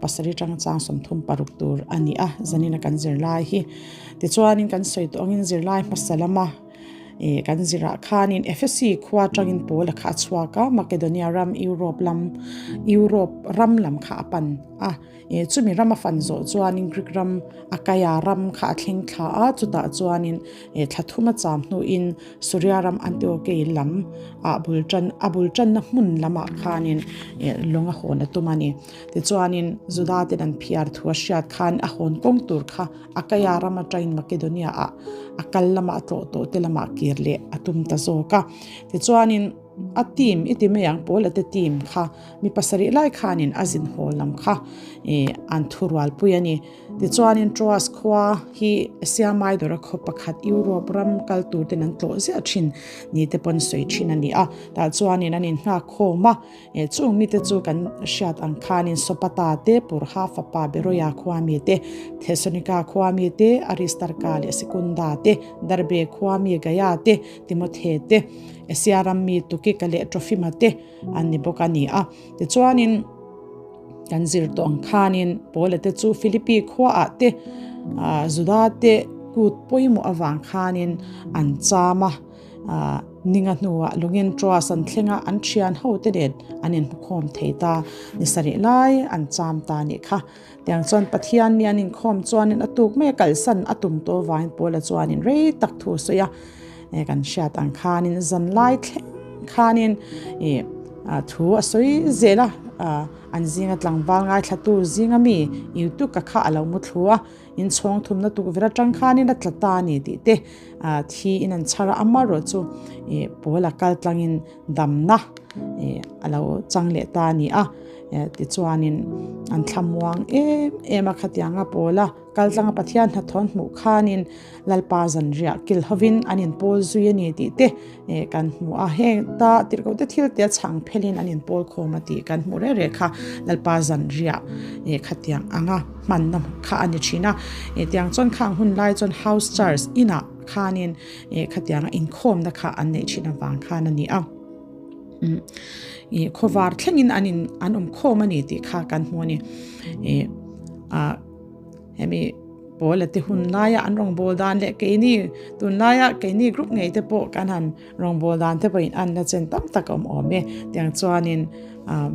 Pasarih tang chang 36 tur a ni a, zanina kan zirlai hi. Tichuanin kan sawi tawh angin zirlai hmasa lama ih kan zirah khanin Ephesi khua atangin Paula kha a chhuak a, Makedonia ram Europe lam Europe ram lam kha a pan a. Ih chumi ram a fan zawh chuanin Greek ram Achaia ram kha a thleng thla a, chutah chuanin ih thla thum a cham hnuin Suria ram Antiokei lam ah bul tan a bul tanna hmun lamah khanin ih lawng a hawn a tum a ni. Tichuanin Juda ten an phiar thu a hriat khan a hawn kawng tur kha Achaia ram atangin Makedonia ah a kal lamah a tlawh tawh te lamah kir leh a tum ta zawk a. Tichuanin a team i ti mai ang Paula te team kha mi pasarih lai khanin a zin haw lam kha ih an thurualpui a ni. Tichuanin Troas khua hi Asia Minor-a khaw pakhat Europe ram kal tur ten an tlawh ziah thin ni te pawn sawi thin a ni a. Tah chuanin an inngak khawm a, chung mite chu kan hriat ang khanin Sopata te, Purha fapa Beroia khua mi te, Thesalonika khua mi te, Aristarka leh Sekunda te, Derbe khua mi Gaia te, Timothe te, Asia ram mi Tukika leh Trofima te an ni bawk a ni a. Tichuanin. Kan zir tawh ang khanin Paula te chu Philippi khuaah te Juda te kut pawimawh avang khanin an cham a, ninga hnuah lungin Troas an thleng a, an thian ho te nen an inhmukhawm thei ta ni sarih lai an cham ta nih kha. Tiang chuan Pathian ni an inkhawm chuanin a tuk mai a kalsan a tum tawh avangin Paula chuanin rei tak thu a sawi a, kan hriat ang khanin zanlai thleng khanin ih thu a sawi zel a an zinga tlangval ngaithlatu zinga mi Eutuka kha a lo mu thlu a inchhawng thumna tukverh atang khanin a tla ta a ni tih te thi in an chhar a amaherawh chu ih pawl a kal tlangin damna ih a lo chang leh ta a ni a tichuanin an thlamuang em em a khatianga pawl a. Kaltlanga Pathian hnathawh an hmuh khanin Lalpa zanriah kil hovin an inpawl zui a ni tih te kan hmu a, heng ta tirhkoh te thil te chhang phelin an inpawl khawm a tih kan hmuh reng reng kha Lalpa zanriah khatiang anga hmanna kha a ni thin a. Tiang chuan khang hun lai chuan house church inah khanin khatianga inkhawmna kha an neih thin avang khan a ni a. Khawvar thlengin an in an awm khawm a ni tih kha kan hmu a ni. Hemi pawl a te hun laia an rawngbâwl dan leh keini tunlaia keini group ngei te pawh kan han rawngbâwl dan te pawh in anna chen tam tak a awm awm e. Tiang chuanin ah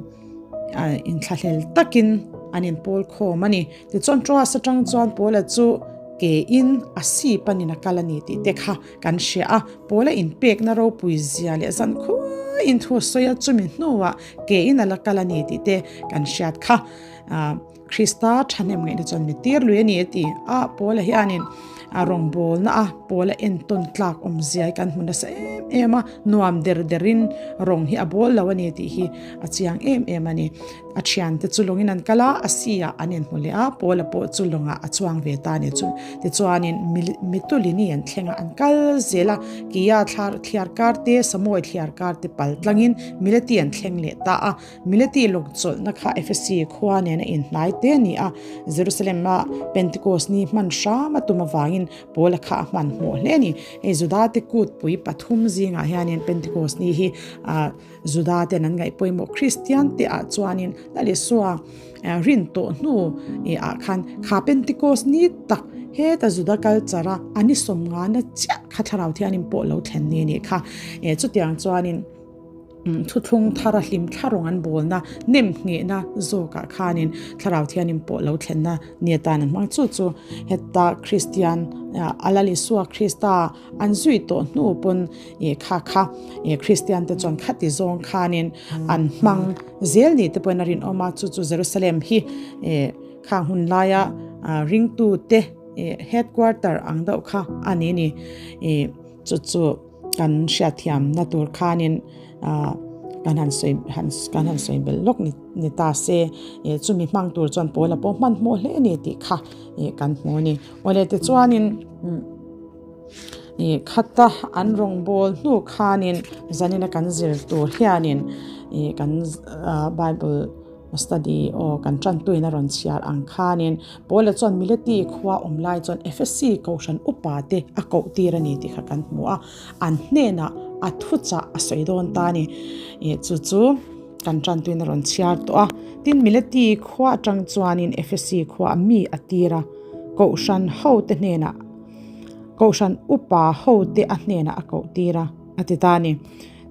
inthlahlel takin an inpawl khawm a ni. Tichuan Troas atang chuan Paula chu ke in a sip anin a kal a ni tih te kha kan hria a. Paula inpekna ropui zia leh zan khuaiin thu a sawi a, chumi hnuah ke in a la kal a ni tih te kan hriat kha. Ah. Krista thahnem ngaihna chuan mi tir lui a ni a ti a, Paula hianin a rawngbawlna a Paula entawn tlak awmzia hi kan hmu nasa em em a, nuam der derin rawng hi a bawl lo a ni tih hi a chiang em em a ni. A thiante chu lawngin an kal a, a si ah an inhmu leh a, Paula pawh chu lawngah a chuang ve ta a ni chu. Tichuanin Mitulini an thleng a, an kal zel a, Kia thliar kar te, Samuai thliar kar te pal tlangin Mileti an thleng leh ta a. Mileti lawng chawlhna kha Ephesi khua nena inhnai te a ni a, Jerusalem-a Pentecost ni hman hram a tum avangin Paula kha a hman hmuh hle a ni. Hei Judate kutpui pathum zingah hianin Pentecost ni hi Judaten an ngaih pawimawh Kristian te ah chuanin Lal Isua rin tawh hnu ah khan kha Pentecost ni tak heta Juda culture a an i sawm ngana chiah kha Thlarau Thiangin pawh lo thlen ni a nih kha. Chutiang chuanin. Thuthlung thara hlim thla rawng an bawlna nem nghehna zawkah khanin Thlarau Thianin pawh lo thlenna ni atan an hmang. Chu chu heta Kristian Alal Isua Krista an zui tawh hnu pawn kha kha Kristian te chuan khati zawng khanin an hmang zel ni te pawhin a rinawm a. Chu chu Jerusalem hi khang hun laia ringtute headquarter ang deuh kha a ni ni. Chu chu. Kan hriatthiamna tur khanin kan han sawi han kan han sawi belh lawk ni ni ta se ih chumi hmang tur chuan pawl a pawh hmanhmawh hle a ni tih kha ih kan hmu a ni. Awle tichuanin ih khata an rawngbâwl hnu khanin zanina kan zir tur hianin ih kan bible Study aw kan tantuin a rawn chhiar ang khanin Paula chuan Mileti khua awm lai chuan Ephesi kohhran upa te a koh tir a ni tih kha kan hmu a, an hnenah a thuchah a sawi dawn ta a ni. Ih chu chu kan tantuin a rawn chhiar tawh a. Tin, Mileti khua atang chuanin Efesi khuaah mi a tir a, Kohhran hote hnenah, Kohhran upa hote a hnenah a koh tir a, a ti ta a ni.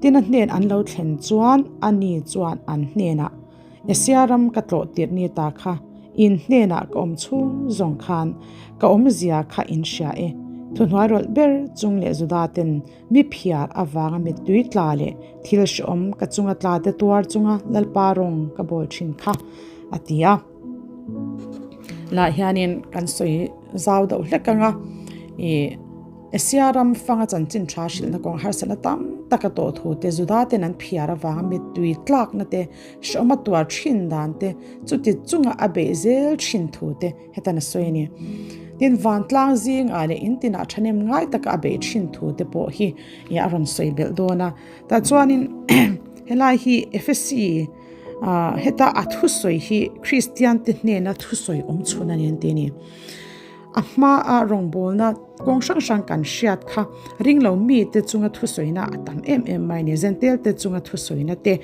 Tin, a hnen an lo thlen chuan ani chuan an hnenah, Asia ram ka tlawh tirh ni ta kha, in hnenah ka awm chhung zawng khan ka awmzia kha in hria e. Thuhnuai rawlh ber chung leh Juda ten mi phiar avanga mittui tla leh thil hrehawm ka chunga tla te tuar chunga Lalpa rawng ka bawl thin kha, a ti a. Lah hianin kan sawi zau deuh hlek ang a, ih Asia ram fanga chanchin tha hrilhna kawng harsatna tam tak a tawh thu te, Juda ten an phiar avanga mittui tlakna te, hrehawm a tuar thin dan te, chuti chunga a beih zel thin thu te hetan a sawi a ni. Tin, vantlang zingah leh in tinah thahnem ngai taka a beih thin thu te pawh hi a rawn sawi belh dawn a. Tah chuanin helai hi Efesi heta a thusawi hi Kristian te hnena thusawi awm chhun a ni an ti a ni. A hmaa rawngbawlna kawng hrang hrang kan hriat kha ringlo mite chunga thusawina a tam em em mai a ni. Zentel te chunga thusawina te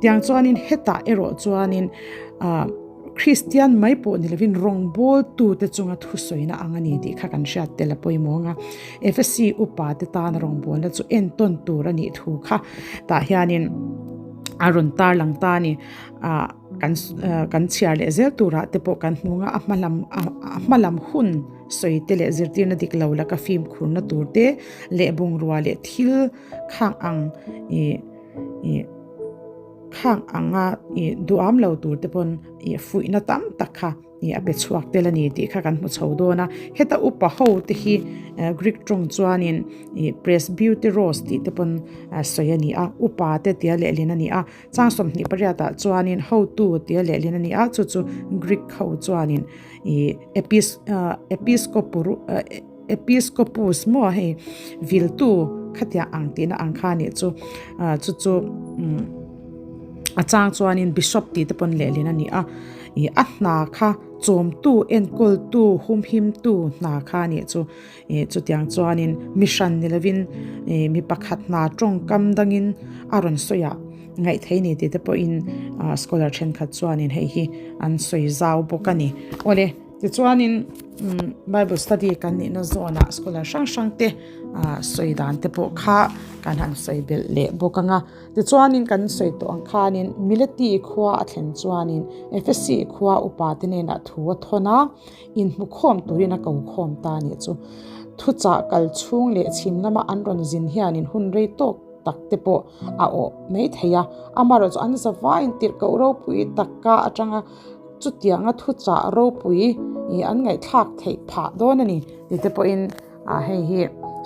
tiang chuanin hetah erawh chuanin ah Kristian mai pawh ni lovin rawngbawltute chunga thusawina ang a ni tih kha kan hriat tel a pawimawh ang a. Efesi upa te tana rawngbawlna chu entawn tur a nih thu kha tah hianin a rawn tarlang ta a ni. Ah. Kan kan chhiar leh zel turah te pawh kan hmu ang a, a hma lam a hma lam hun sawi te leh zirtirna dik lo laka fimkhurna tur te leh bungrua leh thil khang ang ih ih khang anga ih duham lo tur te pawn ih fuihna tam tak kha ih a pe chhuak tel a ni tih kha kan hmu chho dawn a. Heta upa ho te hi Greek tawng chuanin ih presbyteros tih te pawn sawi a ni a, upa te tia lehlin a ni a. Chang 28 ah chuanin hotu tia lehlin a ni a, chu chu Greek ho chuanin ih epis episkopuru episkopus maw hei viltu khatiang ang tihna ang kha a nih chu chu chu umm a chang chuanin bishop tih te pawn lehlin a ni a, ih a hna kha chawmtu enkawltu humhimtu hna kha a nih chu. Ih chutiang chuanin mi hran ni lovin ih mi pakhat hna tawngkam dangin a rawn sawi a ngaih theih ni tih te pawhin ah scholar thenkhat chuanin hei hi an sawi zau bawk a ni. Awle tichuanin umm bible study kan nihna zawnah scholar hrang hrang te ah sawi dan te pawh kha kan han sawi belh leh bawk ang a. Tichuanin kan sawi tawh ang khanin Mileti khua a thlen chuanin Efesi khua upa te hnenah thu a thawn a. Inhmukhawm turin a ko khawm ta a nih chu. Thuchah kal chhung leh chhim lama an rawn zin hianin hun rei tawk tak te pawh a awh mai thei a. Amaherawhchu chu an zavaiin tirhkoh ropui takka atanga chutianga thuchah ropui ih an ngaihthlak theih phah dawn a ni tih te pawhin hei hi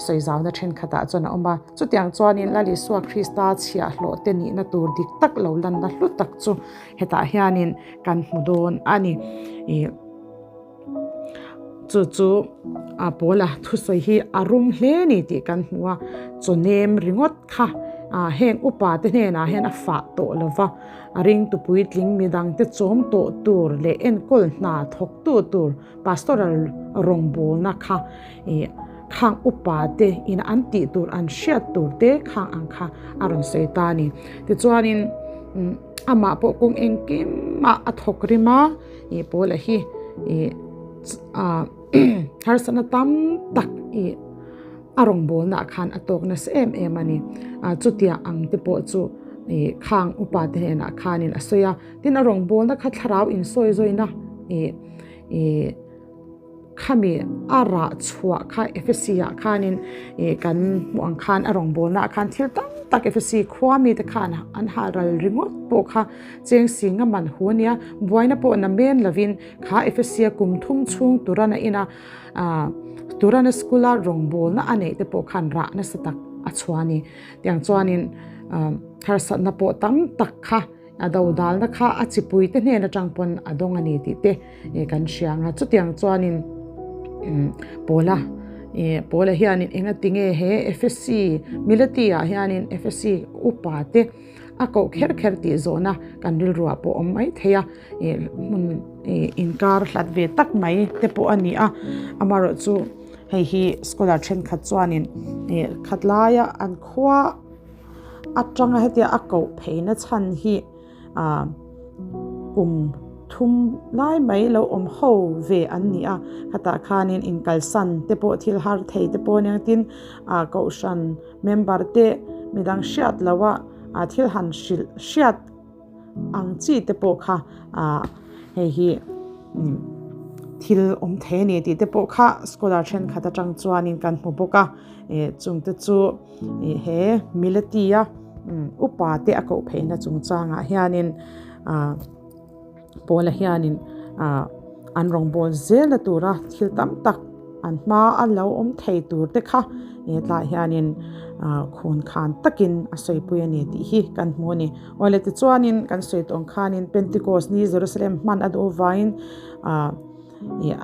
sawizauna thenkhatah chuan a awm a. Chutiang chuanin Lal Isua Krista chhiahhlawh te nihna tur dik tak lo lanna hlu tak chu hetah hianin kan hmu dawn a ni. Ih chu chu a Paula thusawi hi a rum hle a ni tih kan hmu a, chaw nem ringawt kha ah heng upa te hnenah hian a fah tawh lo va, a ringtu puitling midang te chawm tawh tur leh enkawl hna thawk tu tur pastoral rawngbawlna kha ih khang upa te in an tih tur an hriat tur te khang ang kha a rawn sawi ta a ni. Tichuanin umm amah pawh kawng engkim ah a thawk rim a. Ih Paula hi ih ah harsatna tam tak ih a rawngbawlna ah khan a tawk nasa em em a ni. Ah chutiang ang te pawh chu ih khang upa te hnenah khanin a sawi a, tin a rawngbawlna kha thlarau insawi zawina ih ih. Khami a rah chhuah kha Efesi ah khanin ih kan hmuh ang khan a rawngbawlna ah khan thil tam tak Efesi khua mite khan an hal ral ringawt pawh kha cheng sing a man hu a nia, buaina pawh na men lovin kha Efesi a kum thum chhung Turana ina ah Turana school a rawngbawlna a neih te pawh khan rah nasa tak a chhuah a ni. Tiang chuanin ah harsatna pawh tam tak kha. A dodalna kha a chipuite hnen atang pawn a dawng a ni tih te kan hria ang a. Chutiang chuanin Paula Paula hianin enga tinge he Efesi Mileti ah hianin Efesi upa te a koh kher kher tih zawhna kan rilruah pawh awm mai thei a, hmun inkar hlat ve tak mai te pawh a ni a. Amaherawhchu hei hi scholar thenkhat chuanin khatlaia an khua. Atanga hetia a koh pheina chhan hi kum thum lai mai lo awm ho ve an ni a, khatah khanin inkalsan te pawh thil har thei te pawh nia tin kohhran member te midang hriat loha thil han hrilh hriat ang chi te pawh kha hei hi thil awm thei a ni tih te pawh kha scholar thenkhat atang chuanin kan hmu bawk a chungte chu he Miletia upa te a koh pheihna chungchangah hianin Paula hianin an rawngbâwl zêlna tûra thil tam tak an hma a lo awm thei tûr te kha hetlaiah hianin khûn khân takin a sawipui a ni tih hi kan hmu a ni. Awle tichuanin kan sawi tawh ang khânin Pentecost ni Jerusalem hman a duh avângin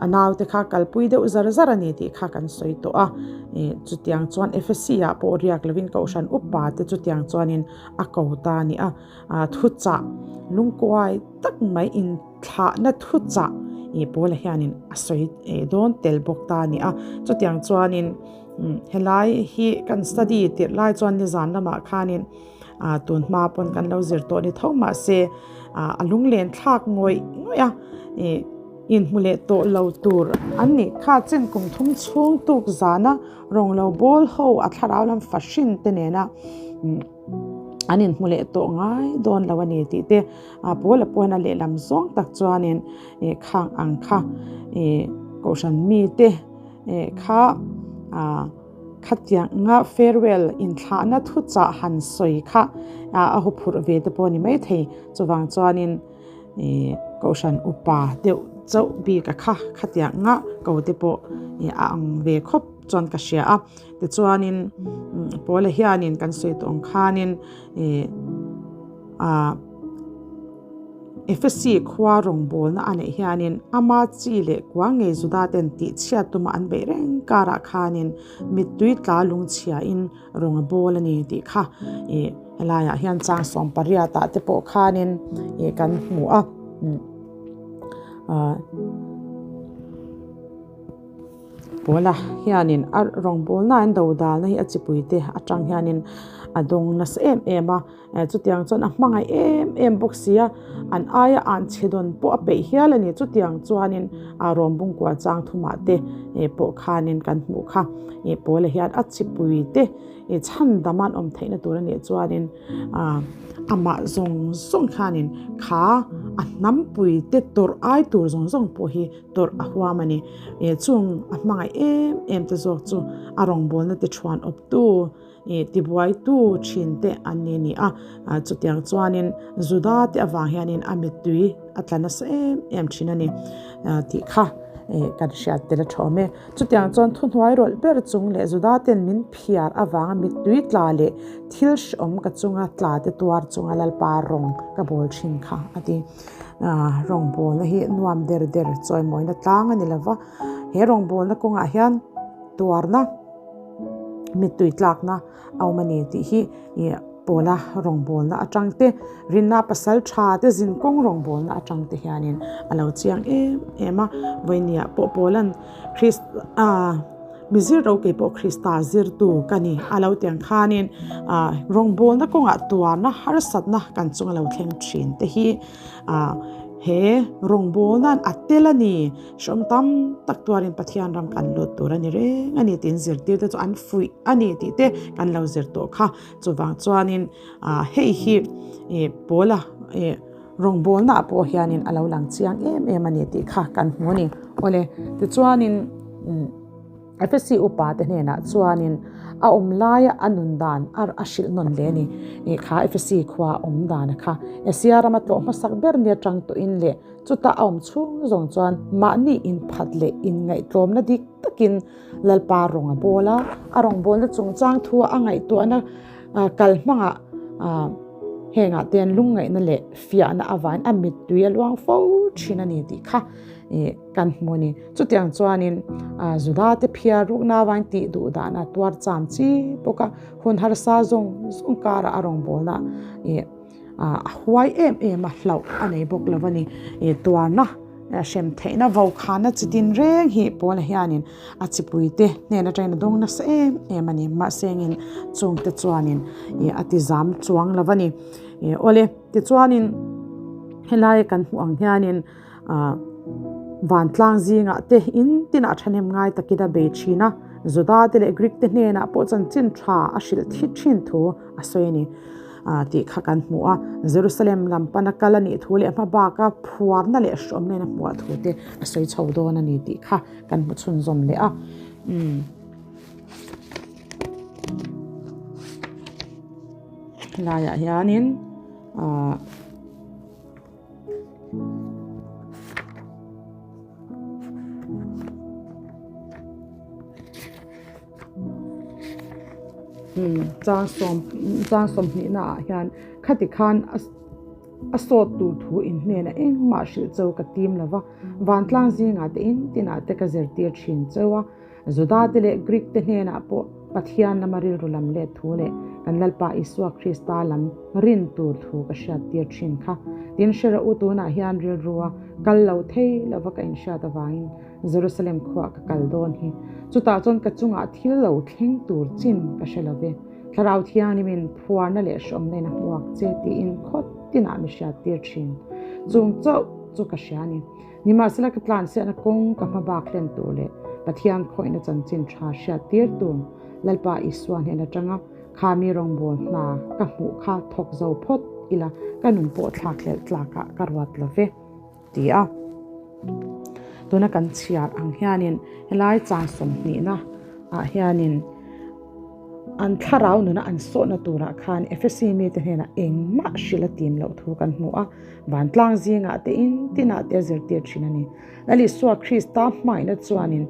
a naute kha kalpui deuh zar zar a ni tih kha kan sawi tawh a. Chutiang chuan Ephesi-ah pawh riak lovin Kohhran upa te chutiang chuanin a ko ta a ni a. Thuchah lungkuai tak mai inthlahna thuchah ih Paula hianin a sawi dawn tel bawk ta a ni a. Chutiang chuanin helai hi kan study tirh lai chuan nizan lamah khanin tun hma pawn kan lo zir tawh ni tho mahse a lunglen thlak ngawih ngawih a ih inhmu leh tawh lo tur an nih kha chen kum thum chhung tuk zana rawng lo bawl ho a thlarau lam fahrin te nena. An inhmu leh tawh ngai dawn lo a ni tih te Paula pawhin a lehlam zawng tak chuanin khang ang kha kohhran mite kha khatianga farewell inthlahna thuchah han sawi kha a huphurh ve te pawh a ni maithei. Chuvang chuanin kohhran upa deuh chauh bik a kha khatianga ko te pawh a ang ve khawp chuan ka hria a. Tichuanin Paula hianin kan sawi tawh ang khanin ih ah Ephesi khua rawngbawlna a neih hianin ama chi leh kua ngei Juda ten tih chhiat tuma an beih reng karah khanin mittui tla lungchhiain rawng a bawl a ni tih kha ih helaiah hian chang 18 ah te pawh khanin ih kan hmu a. Paula hianin a rawngbawlna in dodalna hi a chipuite atang hianin a dawng nasa em em a, chutiang chuan a hmangaih em em bawk si a, an aia an chhe dawn pawh a peih hial a ni. Chutiang chuanin a rawngbungkua chang thumah te pawh khanin kan hmuh kha. Paula hian a chipuite chhan dam an awm theihna tur a nih chuanin amah zawng zawng khanin kha a hnampuite tawrh ai tur zawng zawng pawh hi tawrh a huam a ni. Chung a hmangaih em em te zawk chu a rawngbawlna te thuan awptu, tibuaitu thin te an ni a ni a. Chutiang chuanin Juda te avang hianin a mittui a tla nasa em em thin a ni tih kha kan hriat tel a tha awm e. Chutiang chuan thuhnuai rawlh ber chung leh Juda ten min phiar avanga mittui tla leh thil hrehawm ka chunga tla te tuar chunga Lalpa rawng ka bawl thin kha a ti. Rawngbawlna hi nuam der der chawimawina tlang a ni lo va, he rawngbawlna kawngah hian tuarna mittui tlakna a awm a ni tih hi ih Pawla rawngbawlna atang te, Rinna pasal tha te zinkawng rawngbawlna atang te hianin a lo chiang em em a, vawinia pawh Pawla'n Krist ah mi zir ro kei pawh Krista zirtu ka ni a lo tiang khanin ah rawngbawlna kawngah tuarna harsatna kan chunga lo thleng thin te hi ah he rawngbawlna'n a tel a ni hrawm tam tak tuarin Pathian ram kan lut tur a ni reng a ni tiin zirtir te chu an fuih a ni tih te kan lo zir tawh kha chuvang chuanin ah hei hi ih Pawla ih. Rawngbawlnaah pawh hianin a lo lang chiang em em a ni tih kha kan hmu a ni. Awle, tichuanin Efesi upa te hnenah chuanin a awm laia a nun dan a a hrilh nawn hle a ni. Ih kha Efesi khua a awm dan a kha Asia rama tlawh hmasak ber nia tang tawhin leh chuta a awm chhung zawng chuan mahni inphat leh inngaihtlawmna dik takin Lalpa rawng a bawl a, a rawngbawlna chungchang thu a ngaihtuahna kal hmangah hengah te hian lungngaihna leh fiahna avain a mittui a luang fo thin a ni tih kha kan hmu a ni. Chutiang chuanin Juda te phiar rukna avain tih duh dana tuar cham chi bawk a, hun harsa zawng zawng karah a rawngbawlna A huai em em a, hlauh a nei bawk lo a ni. Tuarna, hrem theihna, vokhana chi tin reng hi Paula hianin a chipuite hnen atangin a dawng nasa em em a ni. Mahse engin chungte chuanin a ti zam chuang lo a ni. Awle, tichuanin. Helaia kan hmuh ang hianin vantlang zingah te in tinah thahnem ngai takin a bei thin a, Juda te leh Greek te hnenah pawh chanchin tha a hrilh thi thin thu a sawi a ni tih kha kan hmu a. Jerusalem lam pana kal a nih thu leh hma baka phuarna leh hrawmna in a hmuh thu te a sawi chho dawn a ni tih kha kan hmu chhunzawm leh a. Helaiah hianin ahh chang sawm chang sawmhnihna ah hian khati khan a a sawt tur thu in hnenah engmah hrilh cheu ka tim lova vantlang zingah te in tinah te ka zirtir thin cheu a. Juda te leh Greek te hnenah pawh Pathian lama rilru lam let thu leh kan Lalpa Isua Krista lam rin tur thu ka hriattir thin kha. Tin, hre rawh u, tunah hian rilrua kal lo thei lova ka inhriat avangin Jerusalem khuah ka kal dawn hi. Chutah chuan ka chungah thil lo thleng tur chin ka hre lo ve. Thlarau Thianghlimin phuarna leh hrawmna in a hmuak che tiin khaw tinah mi hriattir thin. Chung chauh chu ka hria a ni. Nimahsela ka tlansiahna kawng ka hma bak hlen tur leh Pathian khawihna chanchin tha hriat tir tur Lalpa Isua hnen atanga kha mi rawngbâwl hna ka hmuh kha thawk zo phawt ila ka nun pawh thlak hlelh tlakah ka ruat lo ve, ti a. Tuna kan chhiar ang hianin helai chang sawmhnihna ah hianin an thlarau nuna an sawhna turah khan Efesi mite hnenah engmah hrilh a tim loh thu kan hmu a. Vantlang zingah te in tinah te a zirtir thin a ni. Lal Isua Krista hmangaihna chuanin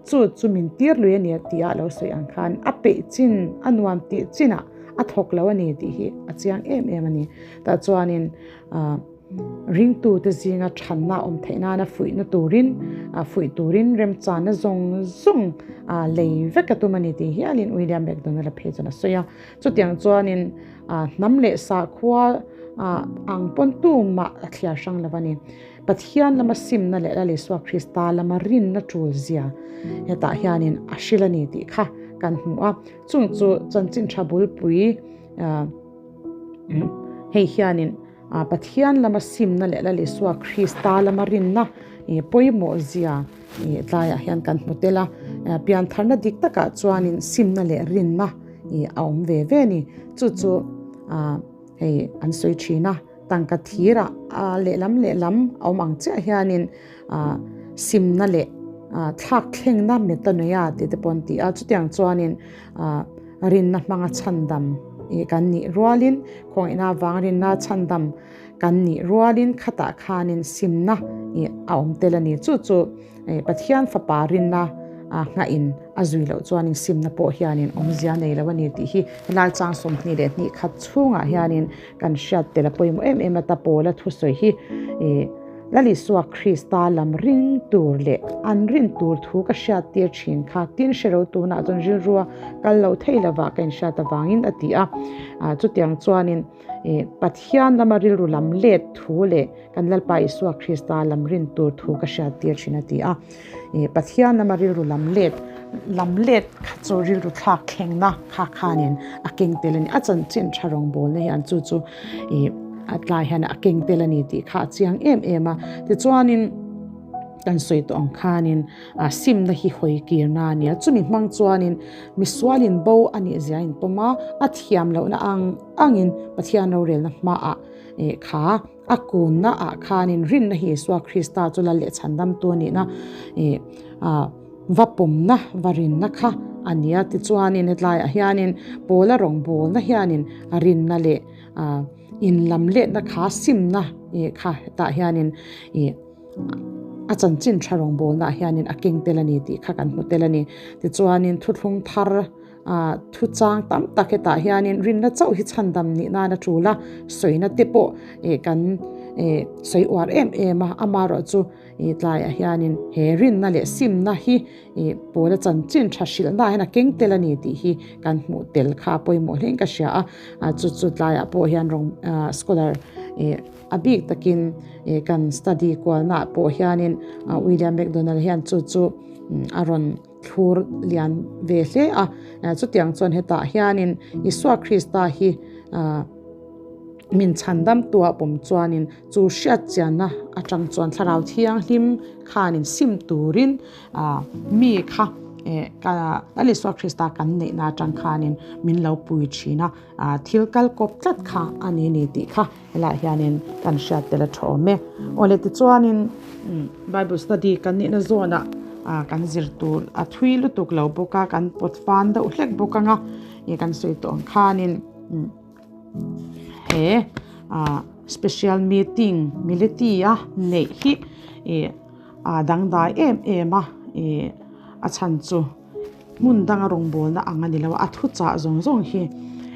chu chu min tir lui a ni tih a lo sawi ang khan a peih chin, a nuam tih chinah a thawk lo a ni tih hi a chiang em em a ni. Tah chuanin ringtute zinga thanna awm theih nana fuihna turin, fuih turin remchanna zawng zawng lei vek a tum a ni tih hialin William McDonald-a phei chuan a sawi a. Chutiang chuanin hnam leh sakhua ang pawn tumah a thliar hrang lo a ni. Pathian lama simna leh Lal Isua Krista lama rinna tul zia hetah hianin a hrilh a ni tih kha kan hmu a. Chung chu chanchin tha bulpui hei hianin Pathian lama simna leh Lal Isua Krista lama rinna pawimawh zia tlaiah hian kan hmu tel a. Piantharna dik takah chuanin simna leh rinna a awm ve ve a ni. Chu chu hei an sawi thin a, tangka thirah lehlam lehlam a awm ang chiah hianin simna leh thlak thlengna metanoia tih te pawh an ti a. Chutiang chuanin rinna hmanga chhandam kan nih rualin khawngaihna avanga rinna chhandam kan nih rualin khatah khanin simna a awm tel a ni. Chu chu Pathian fapa rinna nghahin a zui loh chuanin simna pawh hianin awmzia nei lo a ni tih hi helai chang 22 khat chhungah hianin kan hriat tel a pawimawh em em a ta Paula thusawi hi Lal Isua Krista lam ring tur leh an rin tur thu ka hriat tir thin kha tin hre ro tunah chuan rilrua kal lo thei lovah ka inhriat avangin a ti a. Chutiang chuanin Pathian lama rilru lam let thu leh kan Lalpa Isua Krista lam rin tur thu ka hriat tir thin a ti a. Pathian lama rilru lam let lam let kha chu rilru thlak thlengna kha khanin a keng tel a ni. A chanchin tha rawngbawlna hian chu chu a tlai hian a keng tel a ni tih kha a chiang em em a. Tichuanin kan sawi tawh ang khanin simna hi hawi kirna a ni a. Chumi hmang chuanin misualin bo a nih zia a inpawm a, a thiam lohna ang angin Pathian rorelna hmaah kha a kunna ah khanin rinna hi Isua Krista chu lal leh chhandamtu a nihna va pawmna va rinna kha a ni a. Tichuanin hetlaiah hianin Paula rawngbawlna hianin a rinna leh inlam letna kha simna kha hetah hianin a chanchin tha rawngbawlnaah hianin a keng tel a ni tih kha kan hmu tel a ni. Tichuanin thuthlung thar Thuchang tam tak hetah hianin rinna chauh hi chhandam nih nan a tul a, sawina te pawh kan sawi uar em em a, amaherawhchu tlaiah hianin he rinna leh simna hi pawla chanchin tha hrilhna hian a keng tel a ni tih hi kan hmuh tel kha a pawimawh hlein ka hria a, chu chu tlaiah pawh hian rawng scholar a bik takin kan study kualnaah pawh hianin William McDonald hian chu chu a rawn thlur lian ve hle a, chutiang chuan hetah hianin Isua Krista hi. Min chhandamtua pawm chuanin chu hriatchianna atang chuan Thlarau Thianghlim khanin sim turin mi kha Lal Isua Krista kan neihna atang khanin min lo pui thin a, thil kal kawp tlat kha a ni ni tih kha helaiah hianin kan hriat tel a tha awm e. Awle tichuanin Bible study kan nihna zawnah kan zir tur a thui lutuk lo bawk a, kan pawt fan deuh hlek bawk ang a, kan sawi tawh ang khanin. He special meeting military a neih hi ih a dangdai em em a ih a chhan chu hmun danga rawngbawlna ang a ni lo a a thuchah zawng zawng hi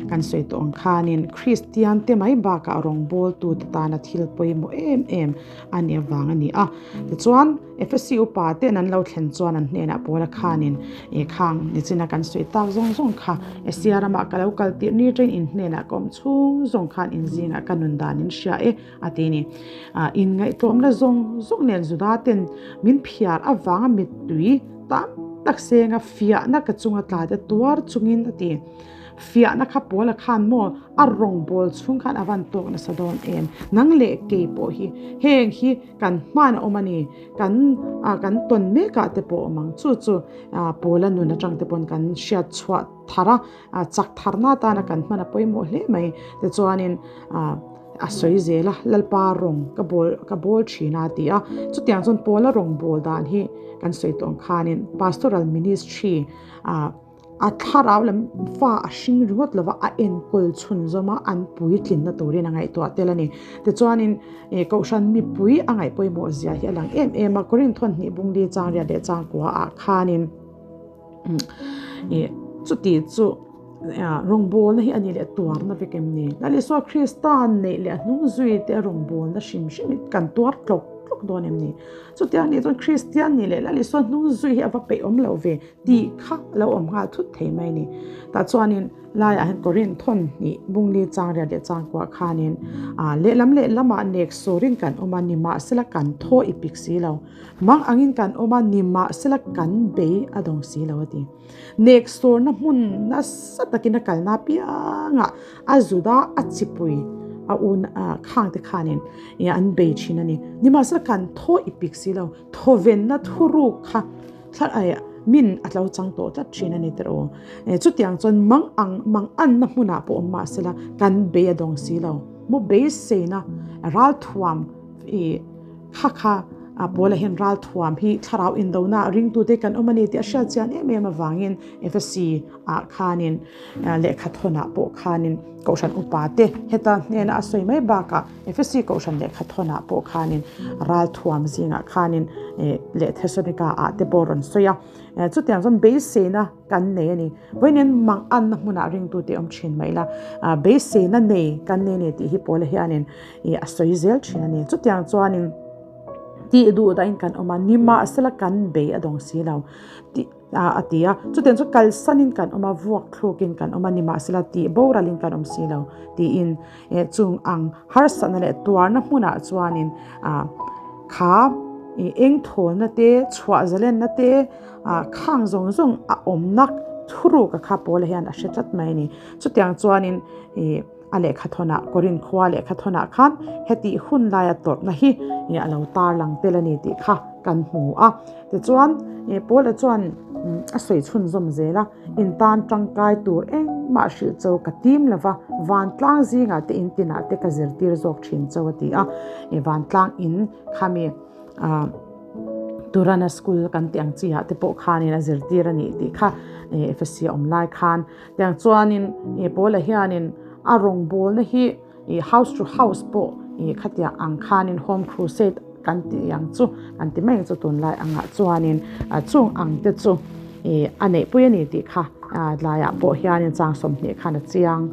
kan sawi tawh ang khanin Kristian te mai bakah rawngbawltu te tana thil pawimawh em em a nih avang a ni a tichuan. Efesi upa ten an lo thlen chuan an hnenah Paula khanin, Ih khang, nichina kan sawi tak zawng zawng kha Asia ramah ka lo kal tirh ni ṭain in hnenah ka awm chhung zawng khan in zingah ka nun dan in hria e, a ti ni. Inngaihtlawmna zawng zawng nen Juda ten min phiar avanga mittui tam tak senga fiahna ka chunga tla te tuar chungin a ti. Fiahna kha Paula khan maw a rawngbâwl chhung khan a van tawk nasa dawn em? Nang leh kei pawh hi heng hi Kan hman a awm a ni. Kan ah kan tawn mek ah te pawh awm ang. Chu chu ah Paula nun atang te pawn kan hriat chhuah thar a, ah chak tharna atana kan hman a pawimawh hle mai. Tichuanin ah a sawi zel a, Lalpa rawng ka bawl ka bawl thin a ti a. Chutiang chuan Paula rawng bawl dan hi kan sawi tawh ang khanin pastoral ministry ah A thlarau lam fa a hring ringawt lova a enkawl chhunzawm a, an puitlinna turin a ngaihtuah tel a ni. Tichuanin Kohhran mipui a ngaih pawimawh zia hi a lang em em a, Korinth hawn hnih bungli chang riat leh chang kua ah khanin chuti chu rawngbawlna hi a nih leh tuarna vek em ni? Lal Isua Krista neih leh a hnung zui te rawngbawlna hrim hrim hi kan tuar tlawk tlawk dawn em ni? Chutiang nih chuan Kristian nih leh Lal Isua hnung zui hi a va peih awm lo ve. Tih kha lo awm nghal thut thei mai a ni. Tah chuanin laiah hian Korinth thawn hnih bungli chang riat leh chang kuah khanin ah lehlam lehlamah nek surin kan awm a, nimahsela kan thaw i pik si lo. Mang angin kan awm a, nimahsela kan bei a dawng si lo a ti. Nek surna hmun nasa takin a kalna apiangah a Juda a chipui a un ah khang te khanin an bei thin a ni. Nimahsela kan thaw i pik si lo. Thawvenna thuruk kha. Thla eh min a tlo chang tawh tlat thin a ni teh aw. Chutiang chuan mang ang mang anna hmunah pawh awm mah sela kan bei a dawng si lo. Maw beiseina ralthuam ih kha kha a Paula hian ralthuam hi thlarau indona ringtute kan awm a ni tih a hriat chian em em avangin Efesi ah khanin lehkha thawnah pawh khanin Kohhran upa te heta hnena a sawi mai bakah Efesi Kohhran lehkha thawnah pawh khanin ralthuam zingah khanin leh Thesalonika ah te pawh rawn sawi a. Chutiang chuan beiseina kan nei a ni. Vawiin mang anna hmunah ringtute awm thin mai ila, beiseina nei kan nei a ni tih hi Paula hianin a sawi zel thin a ni. Chutiang chuanin tih duh dahin kan awm a, nimahsela kan bei a dawng si lo. A ti a, chutiang chu kalsanin kan awm a, vuak thlukin kan awm a, nimahsela tih boralin kan awm si lo tiin chung ang harsatna leh tuarna hmunah chuanin kha eng thawlna te, chhuah zalenna te khang zawng zawng a awmna thuruk a kha Paula hian a hre tlat mai a ni. Chutiang chuanin ih. A lehkha thawnah, Korin khua lehkha thawnah khan hetih hun laia tawrhna hi a lo tarlang tel a ni tih kha kan hmu a. Tichuan, Paula chuan a sawi chhunzawm zel a, In tan tangkai tur engmah hrilh cho ka tim lo va, vantlang zingah te in tinah te ka zirtir zawk thin cho a ti a. Vantlang in khami Turana school kan tih ang chi ah te pawh khanin a zirtir a nih tih kha Efesi a awm lai khan Tiang chuanin ih Paula hianin a rawngbawlna hi ih house to house pawh ih khatiang ang khanin home crusade kan tih ang chu kan ti mai ang chu tunlai angah chuanin chung ang te chu ih a neihpui a ni tih kha tlaiah pawh hianin chang 20 khan a chiang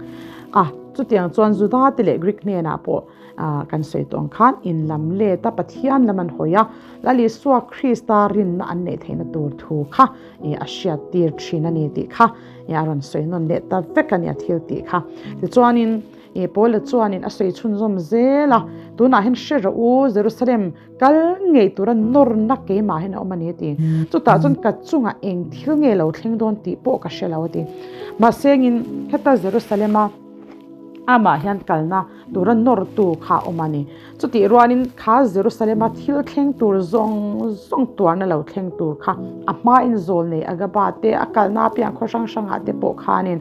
a. Chutiang chuan Juda te leh Greek hnenah pawh kan sawi tawh ang khan in lam let a Pathian lam an hawi a, Lal Isua Krista rinna an neih theihna tur thu kha ih a hriat tir thin a ni tih kha ih a rawn sawi nawn leh ta vek a ni a thil tih kha. Tichuanin ih Paula chuanin a sawi chhunzawm zel a, tunah hian hre rawh u Jerusalem kal ngei tura nawrna keimah hian a awm a ni a ti. Chutah chuan ka chungah eng thil nge lo thleng dawn tih pawh ka hre lo a ti. Mahse engin heta Jerusalem-a. Amah hian kalna tura nawrtu kha a awm a ni. Chutih rualin kha Jerusalema thil thleng tur zawng zawng tuarna lo thleng tur kha a hmain zawl nei Agaba te, a kalna apiang khaw hrang hrangah te pawh khanin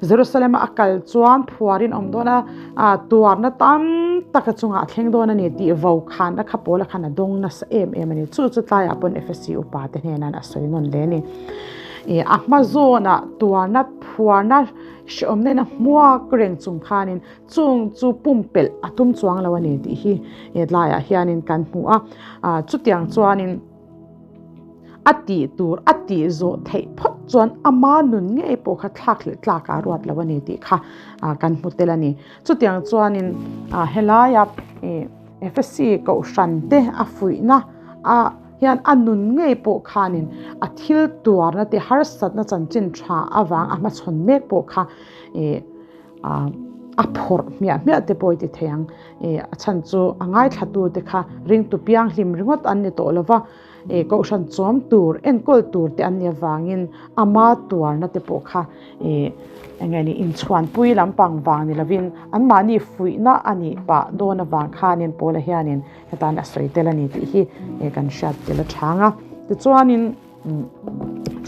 Jerusalema a kal chuan phuarin awm dawn a, tuarna tam tak a chungah a thleng dawn a ni tih vokhanna kha Paula khan a dawng nasa em em a ni. Chu chu tlaiah pawn Efesi upa te hnenah a sawi nawn hle a ni. A hma zawnah tuarna phuarna Hrehawm nena hmuak reng chung khanin chung chu pumpelh a tum chuang lo a ni tih hi hetlaiah hianin kan hmu a. Chutiang chuanin a tih tur a tih zawh theih phawt chuan ama nun ngei pawh kha thlak leh tlakah a ruat lo a ni tih kha kan hmu tel a ni. Chutiang chuanin helaia Efesi kohhran te a fuihna a. hian a nun ngei pawh khanin a thil tuarna te harsatna chanchin tha avang a hmachhawn mek pawh kha ih a phawrh hmiah hmiah te pawh i ti thei ang. Ih a chhan chu a ngaithlatu te kha ringtu pianghlim ringawt an ni tawh lo va, ih kohhran chawm tur enkawl tur te an nih avangin ama tuarna te pawh kha ih eng nge ni inchhuanpui lampang vang ni lovin anmahni fuihna a nih pah dawn avang khanin Paula hianin Hetan a sawi tel a ni tih hi kan hriat tel a chhang a. Tichuanin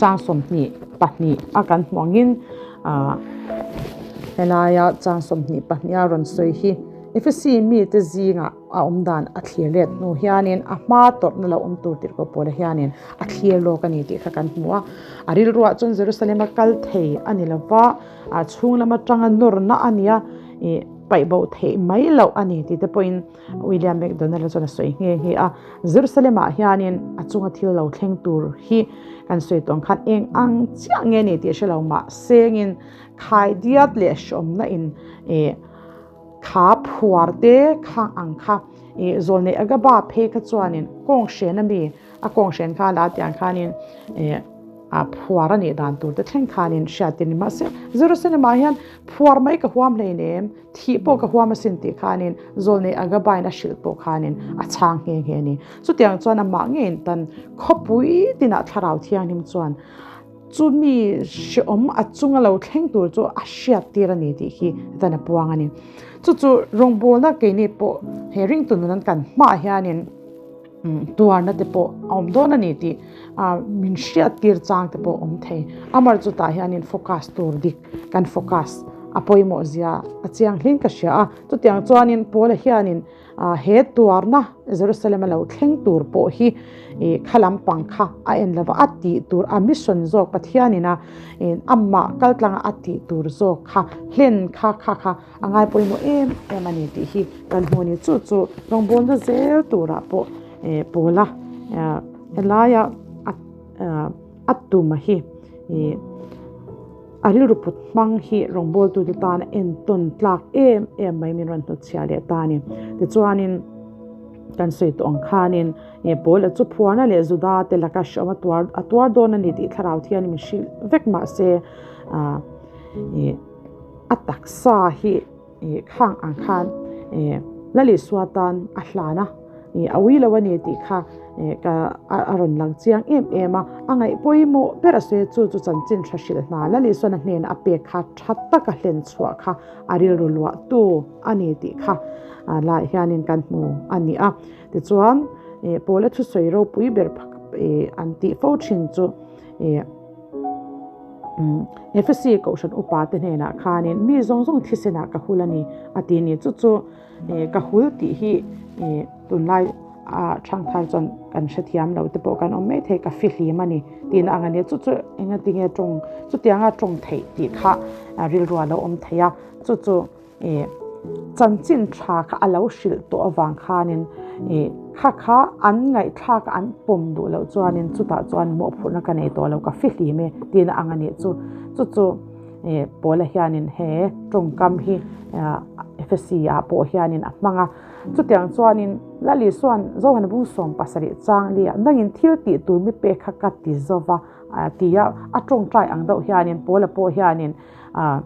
chang 22 a kan hmuh angin helaia chang 22 a rawn sawi hi Efesi mite zingah a awm dan a thlir let hnu hianin a hma tawrhna lo awm tur tirhkoh pawla hianin a thlir lawk a ni tih kha kan hmu a. A rilruah chuan Jerusalem a kal thei a ni lova, a chhung lam atanga nawrna a nia paih bo theih mai loh a ni tih te pawhin William McDonald-a chuan a sawi nghe nghe a, Jerusalem-ah hianin a chunga thil lo thleng tur hi kan sawi tawh ang khan eng ang chiah nge ni tih hre lo mah sengin khaidiat leh hreawmna in eh kha phuar te khang ang kha eh zawlneih Agaba phei kha chuanin kawng hren ami a kawng hren kha la tiang khanin eh a phuar a nih dan tur te thleng khanin hriat a ni mahse Jerusalem-ah hian phuar mai ka huam hleinem. Thih pawh ka huam asin tih khanin Zawlnei Agabain a hrilh pawh khanin a chhang nghe nghe a ni. Chutiang chuan amah ngeiin tan khawpui tinah Thlarau Thianghlim chuan chumi hrehawm a chunga lo thleng tur chu a hriat tir a ni tih hi dan a puang a ni. Chu chu rawngbawlna keini pawh he ringtu nun an kan hmaah hianin Tuarna te pawh a awm dawn a ni tih min hriat tir chang te pawh a awm thei. Amar chu tah hianin focus tur dik kan focus a pawimawh zia a chiang hlin ka hria a. Chutiang chuanin Paula hianin he tuarna Jerusalem a lo thleng tur pawh hi kha lampang kha a en lova a tih tur a mission zawk Pathianin a amah kaltlanga a tih tur zawk kha hlen kha kha kha A ngai pawimawh em em a ni tih hi kan hmu a ni. Chu chu rawngbawlna zel turah pawh Paula helaia a tuma hi a rilru put hmang hi rawngbawltute tan a entawn tlak em em mai min rawn hnutchhiah leh ta a ni. Tichuanin kan sawi tawh ang khanin Paula chu phuarna leh Juda te laka hreawm a tuar a tuar dawn a ni tih thlarau thian min hrilh vek mahse A taksa hi khang ang khan Lal Isua tan a hlan a, a ui lo a ni tih kha a rawn lang chiang em em a. A ngaih pawimawh ber a sawi a, chu chu chanchin tha hrilh hna Lal Isuan a hnenah a pek kha tha taka hlen chhuah kha a rilru luahtu a ni tih kha laiah hianin kan hmu a ni a. Tichuan, Paula thusawi ropui ber an tih fo thin chu. Efesi kohhran upa te hnenah khanin mi zawng zawng thisenah ka hul a ni a ti ni. Chu chu ka hul tih hi tunlai a thangthar chuan kan hrethiam lo te pawh kan awm mai thei, ka fihlim a ni tihna ang a ni. Chu chu engatinge tawng chutianga tawng theih tih kha rilru a lo awm thei a, chu chu. Ih chanchin tha kha a lo hrilh tawh avang khanin ih kha kha an ngaihthlak a an pawm duh loh chuanin chutah chuan mawhphurhna ka nei tawh lo ka fihlim e tihna ang a nih chu. Chu chu ih Paula hianin he tawngkam hi Efesi ah pawh hianin a hmang a. Chutiang chuanin Lal Isua'n Zohana bung 17 chang li ah nangin thil tih tur mi pek kha ka ti zova tia a tawngtai ang deuh hianin Paula pawh hianin Ah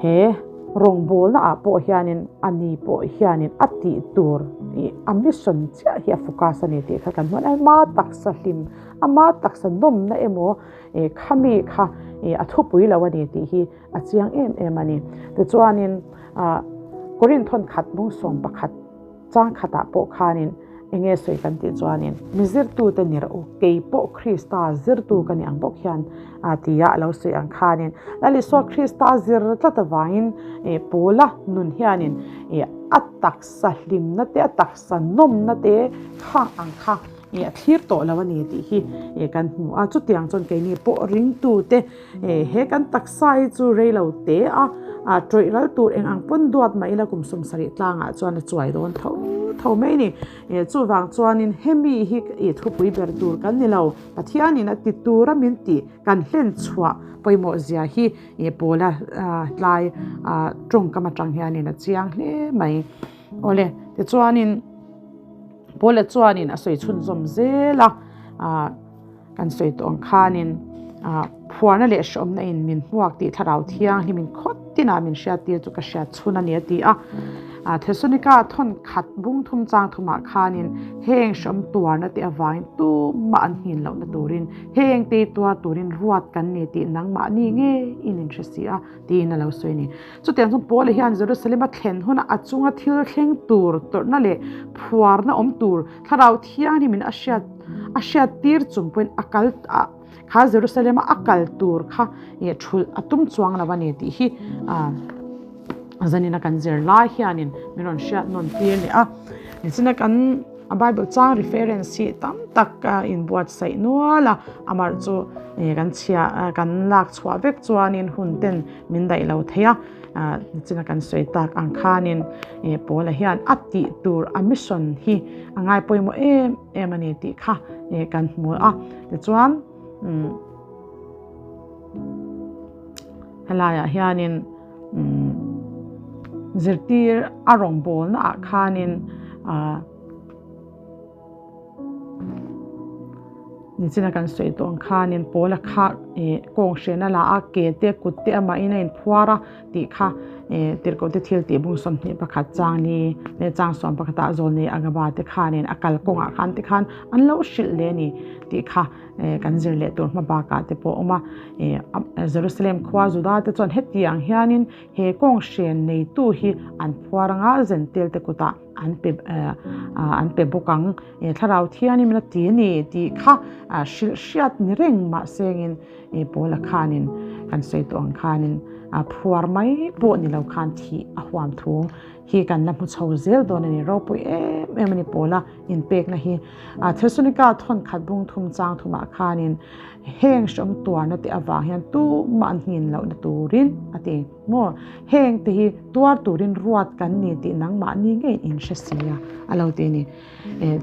he Rawngbawlna ah pawh hianin a ni pawh hianin a tih tur ih a mission chiah hi a focus a ni tih kha kan hmu a, ama taksa hlim, ama taksa nawmna emaw ih khami kha ih a thupui lo a ni tih hi a chiang em em a ni. Tichuanin ah Korinth thawn khat bung 11. Chang khatah pawh khanin eng nge sawi kan tih chuanin, Mi zirtute ni rawh u, kei pawh Krista zirtu ka ni ang bawk hian a ti a, a lo sawi ang khanin Lal Isua Krista zir tlat avangin Paula nun hianin a taksa hlimna te, a taksa nawmna te kha ang kha a thlir tawh lo a ni tih hi kan hmu a. Chutiang chuan keini pawh ringtute He kan taksa hi chu rei lo te a, tawih ral tur eng ang pawn duat mah ila kum 70 tlangah chuan a chuai dawn tho tho mai a ni. Chuvang chuanin hemi hi i thupui ber tur kan ni lo, Pathianin a ti tura min tih kan hlen chhuah pawimawh zia hi Paula tlai tawngkam atang hianin a chiang hle mai. Awle, tichuanin Paula chuanin a sawi chhunzawm zel a. Kan sawi tawh ang khanin phuarna leh hrehawmna in min hmuak tih Thlarau Thianghlim in khawt tinah min hriattir chu ka hriat chhun a ni a ti a. Thesalonika thawn khat bung thum chang thumah khanin heng hrehawm tuarna te avangin tumah an nghin lohna turin heng te tuar turin ruat kan ni tih nangmahni ngei in in hre si a tiin a lo sawi a ni. Chutiang chuan Paula hian Jerusalem a thlen huna a chunga thil thleng tur tawrhna leh phuarna awm tur Thlarau Thianghlim in a hriat a hriat tir chung pawhin a kal a kha Jerusalem a a kal tur kha ih thulh a tum chuang lo a ni tih hi ah zanina kan zir lai hianin min rawn hriat nawn tir leh a. Nichina kan a Bible chang reference hi tam tak a inbuatsaih nual a, amah chu ih kan chhia kan lak chhuah vek chuanin hun ten min daih lo thei a. Nichina kan sawi tak ang khanin Paula hian a tih tur a mission hi a ngai pawimawh em em a ni tih kha kan hmu a. Tichuan helaiah hianin zirtir a rawngbawlna ah khanin Nichina kan sawi tawh ang khanin Paula kha ih kawng hrehna la a, ke te kut te amahin a inphuar a tih kha ih tirhkoh te thil tih bung 21 chang ni leh chang 11 ah zawl nei Agaba te khanin a kal kawngah khan te khan an lo hrilh leh a ni tih kha ih kan zir leh tur hma bakah te pawh a awm a. Ih Jerusalem khua Juda te chuan hetiang hianin he kawng hren neitu hi an phuar anga Zentel te kutah an pe an pe bawk ang. Thlarau Thianghlim in a ti a ni tih kha hrilh hriat ni reng mahsengin Paula khanin kan sawi tawh ang khanin phuar mai pawh ni lo khan thih a huam thu hi kan la hmu chho zel dawn a ni. Ropui em em a ni Paula inpekna hi. Thesalonika thawn khat bung thum chang thumah khanin heng hreawm tuarna te avang hian tumah an nghin lohna turin a ti. Maw? Heng te hi tuar turin ruat kan ni tih nangmahni ngeiin in hre si a, a lo ti a ni.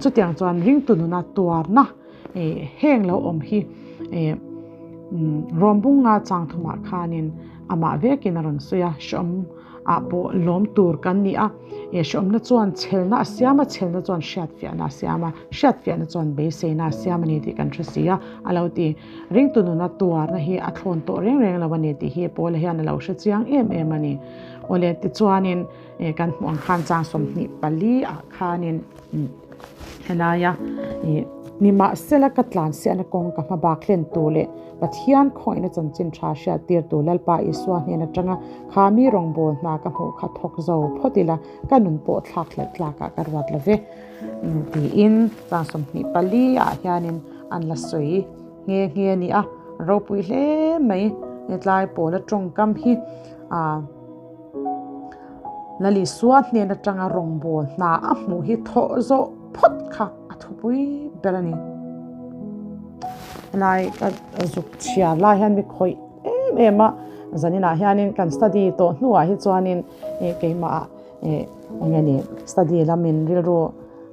Chutiang chuan ringtu nuna tuarna heng lo awm hi Rawmbunga chang thumah khanin amah vekin a rawn sawi a, hreawm ah pawh lawm tur kan ni a, hreawmna chuan chhelna a siam a, chhelna chuan hriatfiahna a siam a, hriatfiahna chuan beiseina a siam a ni tih kan hre si a, a lo ti. Ringtu nuna tuarna hi a thlawn tawh reng reng lo a ni tih hi Paula hian a lo hre chiang em em a ni. Awle, tichuanin kan hmuh ang khan chang 24 ah khanin helaia Nimahsela ka tlansiahna kawng ka hma bak hlen tur leh Pathian khawngaihna chanchin tha hriat tir tur Lalpa Isua hnen atanga kha mi rawngbâwl hna ka hmuh kha thawk zo phawt ila ka nun pawh thlak hlelh tlakah ka ruat lo ve tiin chang 24 ah hianin an la sawi nghe nghe a ni a, ropui hle mai. Hetlai pawla tawngkam hi ah Lalisua hnen atanga rawngbâwl hna a hmuh hi thawh zawh phawt kha a thupui ber a ni. Helai ka zuk chhiar lai hian mi khawih em em a, zaninah hianin kan study tawh hnuah hi chuanin keimah eng nge ni study lamin rilru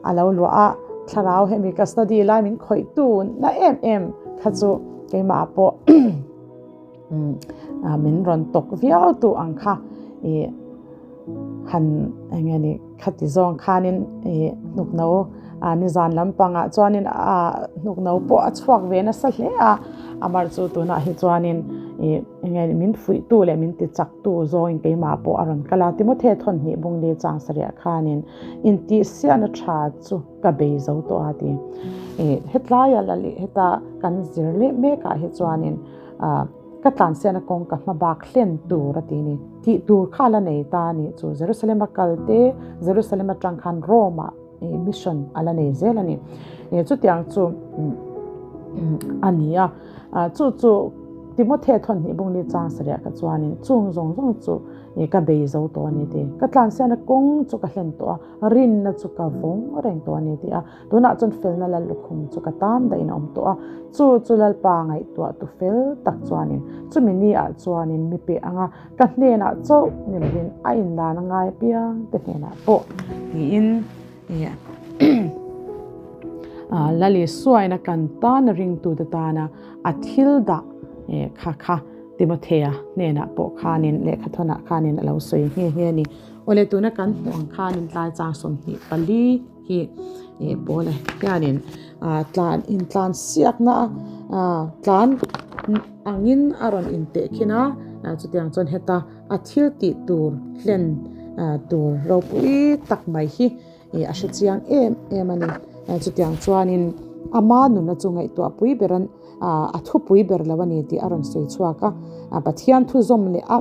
A lo luah a, thlarau hemi ka study lai min khawih tu na em em kha chu keimah ah pawh min rawn tawk viau tu ang kha ih han eng nge ni khati zawng khanin ih hnukno ah nizan lampangah chuanin ah hnukno pawh a chhuak ve nasa hle a, amar chu tunah hi chuanin Ih enge min fuihtu leh min tichaktu zawngin keimah pawh a rawn kal a. Timothy thawnhnih bungli chang sarih khanin intihsiahna tha chu ka bei zo tawh a ti. Ih hetlaia la leh heta kan zir leh mekah hi chuanin ah ka tlansiahna kawng ka hma bak hlen tur a ti ni. Tih tur kha la nei ta a nih chu. Jerusalem a kal te, Jerusalem atang khan Rome ah mission a la nei zel a ni. Chutiang chu a ni a, chu chu Timothy thawnhnih bungli chang sarih kha chuanin chung zawng zawng chu ka bei zo tawh a ni tih, ka tlansiahna kawng chu ka hlen tawh a, rinna chu ka vawng reng tawh a ni tih a, tunah chuan felna lal lukhum chu ka tan dahin a awm tawh a, chu chu Lalpa ngaihtuah tu fel tak chuanin chumi ni ah chuanin mi peh anga Ka hnenah chauh ni lovin a inlan a ngai apiang te hnenah pawh tiin Lali suaina kan tana ringtute tana a thil dah kha kha Timothea hnenah pawh khanin lehkhathawnah khanin a lo sawi nghe nghe a ni. Awle tuna kan hmuh ang khanin tlai chang 24 hi Paula hianin tlan intlan siakna a tlan angin a rawn inteh khin a, chutiang chuan heta a thil tih tur hlen tur ropui tak mai hi a hre chiang em em a ni. Chutiang chuanin ama nunna chu ngaihtuah pui ber a a thupui ber lo a ni tih a rawn sawi chhuak a, Pathian thu zawm leh a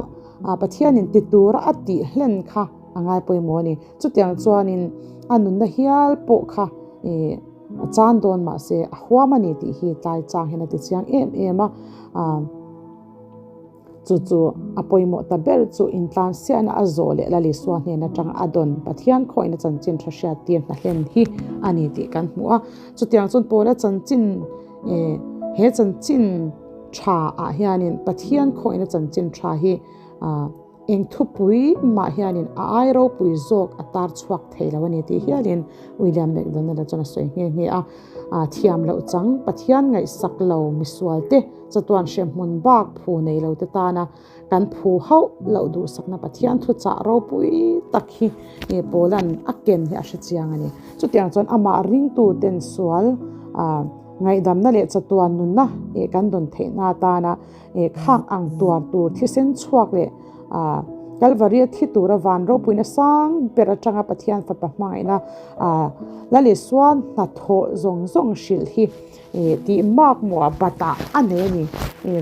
Pathianin ti tura a tih hlen kha a ngai pawimawh a ni. Chutiang chuanin a nunna hial pawh kha ih a chan dawn mah se a huam a ni tih hi tlai chang hian a ti chiang em em a. Aaa chu chu a pawimawh ta ber chu intlansiahna a zawh leh Lalisua hnen atanga a dawn Pathian khawihna chanchin tha hriat tir hna hlen hi a ni tih kan hmu a. Chutiang chuan Paula chanchin ih he chanchin tha ah hianin Pathian khawihna chanchin tha hi aaa Eng thupui mah hianin a ai ropui zawk a tar chhuak thei lo a ni tih hialin William McDonald-a chuan a sawi nghe nghe a. Thiam loh chang Pathian ngaihsak lo misualte chatuan hremhmun bak phu nei lo te tana kan phu hauh loh duhsakna Pathian thuchah ropui tak hi Paula'n a ken hi a hre chiang a ni. Chutiang chuan amah ringtuten sual ngaihdamna leh chatuan nunna kan dawn theihna atana Khak ang tuar tur thisen chhuak leh Kalvari a thi tura van ropuina sang ber atanga Pathian fapa hmangaihna Lal Isua hnathawh zawng zawng hrilh hi tih mak maw batah a nei a ni.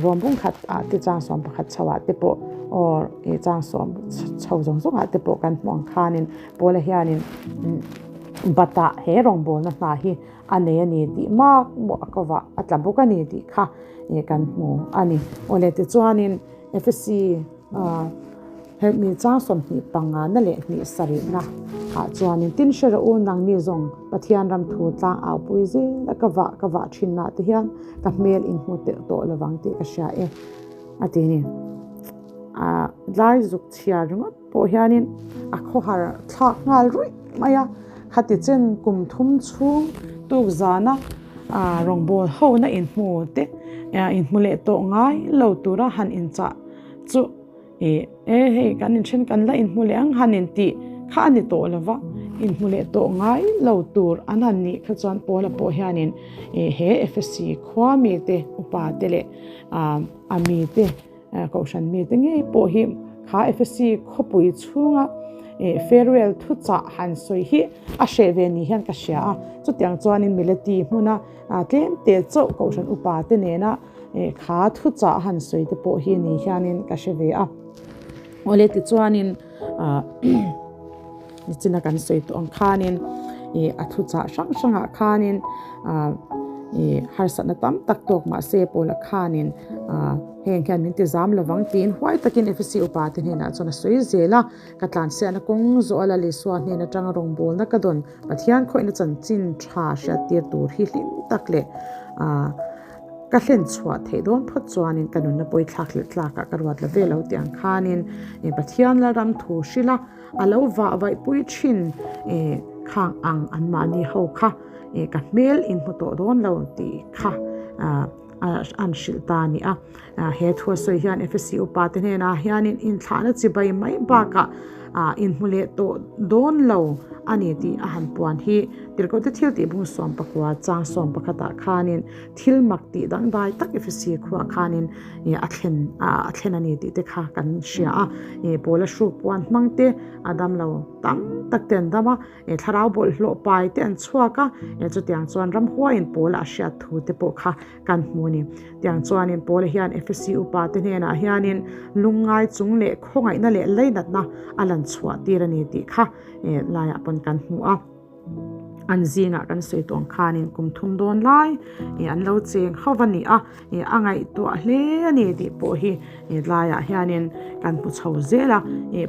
Rawm bung khat ah te chang 11 chho ah te pawh or chang sawm chho zawng zawng ah te pawh kan hmuh ang khanin Paula hianin batah he rawngbawlna hna hi a nei a ni tih mak maw a kovah a tla bawk a ni tih kha kan hmu a ni. Awle tichuanin Efesi hemi chang 25 na leh hnih sarihna ah chuanin tin hre rawh u nangni zawng Pathian ram thu tlang au pui zel a ka vah ka vah thin nah te hian ka hmel in hmu teuh tawh lovang tih ka hria e a ti ni. Tlai zuk chhiar ringawt pawh hianin a khawhar thlak nghal ruih mai a, khati chen kum thum chhung tuk zana rawngbâwl hona inhmu te inhmu leh tawh ngai lo tura han inchah chu ih e hei kan inthen kan la inhmu leh ang han intih kha a ni tawh lo va, inhmu leh tawh ngai lo tur an han nih kha chuan Paula pawh hianin ih he Efesi khua mite upa te leh a mite Kohhran mite ngei pawh hi kha Efesi khawpui chhunga farewell thuchah han sawi hi a hreh ve ni hian ka hria a. Chutiang chuanin Mileti hmuna tlem te chauh Kohhran upa te nena kha thuchah han sawi te pawh hi ni hianin ka hre ve a. Awle tichuanin Nichina kan sawi tawh ang khanin ih a thuchah hrang hrangah khanin ah ih harsatna tam tak tawk mah se Paula khanin ah heng hian min ti zam lovang tiin huai takin Efesi upa te hnenah chuan a sawi zel a, ka tlansiahna kawng zawh a Lal Isua hnen atanga rawngbawlna ka dawn Pathian khawihna chanchin tha hriattir tur hi hlim tak leh ah Ka hlen chhuah theih dawn phawt chuanin ka nunna pawi thlak leh tlakah ka ruat la ve lo tih ang khanin Pathian Lalram thu hrilh a, a lo vah vaihpui thin khang ang anmahni ho kha ka hmel in hmu tawh dawn lo tih kha an hrilh ta a ni a. He thu a sawi hian Efesi upa te hnenah hianin inthlahna chibai mai bakah inhmu leh tawh dawn lo a ni tih a han puan hi. Tirhkohte thil tih bung 19 chang 11 ah khanin thil mak tih dangdai tak Efesi khuaah khanin a thlen a thlen a ni tih te kha kan hria a. Paula hruk puan hmang te a dam lo tam tak te an dam a, thlarau bawlhhlawh pai te an chhuak a, chutiang chuan ramhuaiin Paula a hriat thu te pawh kha kan hmu a ni. Tiang chuanin Paula hian Efesi upa te hnenah hianin lungngai chung leh khawngaihna leh leinatna a lan chhuah tir a ni tih kha laiah pawn kan hmu a. An zingah kan sawi tawh ang khanin kum thum dawn lai an lo cheng ho a ni a, a ngaihtuah hle a ni tih pawh hi laiah hianin kan hmu chho zel a.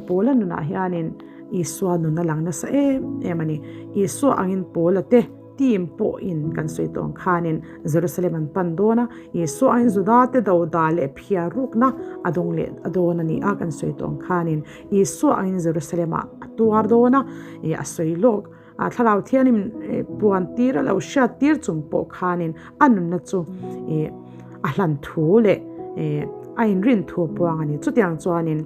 Paula nunah hianin Isua nun a lang nasa em em a ni. Isua angin Paula te Team pawhin kan sawi tawh ang khanin Jerusalem an pan dawn a, Isua aiin Juda te doda leh phiar rukna a dawng leh a dawn a ni a, kan sawi tawh ang khanin Isua angin Jerusalem ah a tuar dawn a, a sawi lawk a Thlarau Thianin puan tir a lo hriat tir chung pawh khanin a nunna chu a hlan thu leh a inrin thu a puang a ni. Chutiang chuanin.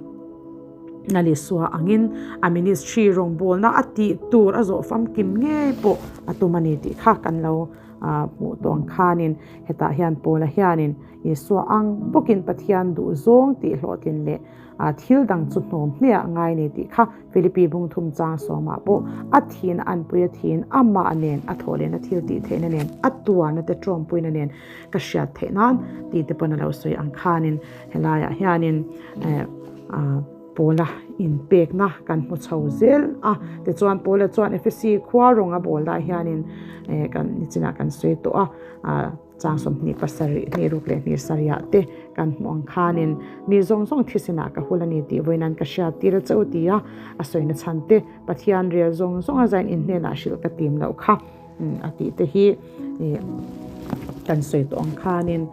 Nalisua angin a ministry rawngbawlna a tih tur a zawh famkim ngei pawh a tum a ni tih kha kan lo hmuh tawh ang khanin hetah hian Paula hianin Isua ang bawkin Pathian duh zawng tih hlawhtlin leh thil dang chu hnawm hneah ngai ni tih kha Philippi bungthum chang sawmah pawh a thin a anpui a thin amah nen a thawh lehna thil tih theihna nen a tuarna te tawmpuina nen ka hriat theih nan tih te pawn a lo sawi ang khanin helaiah hianin Paula inpekna kan hmu chho zel a. Tichuan Paula chuan Efesi khua rawng a bawl lai hianin kan nichinah kan sawi tawh a, chang 27 hnih ruk leh hnih sarihah te kan hmuh ang khanin mi zawng zawng thisenah ka hul a ni tih vawiin an ka hriat tir a che u ti a, a sawina chhan te Pathian rel zawng zawng a zain inhnenah hrilh ka tim loh kha a tih te hi kan sawi tawh ang khanin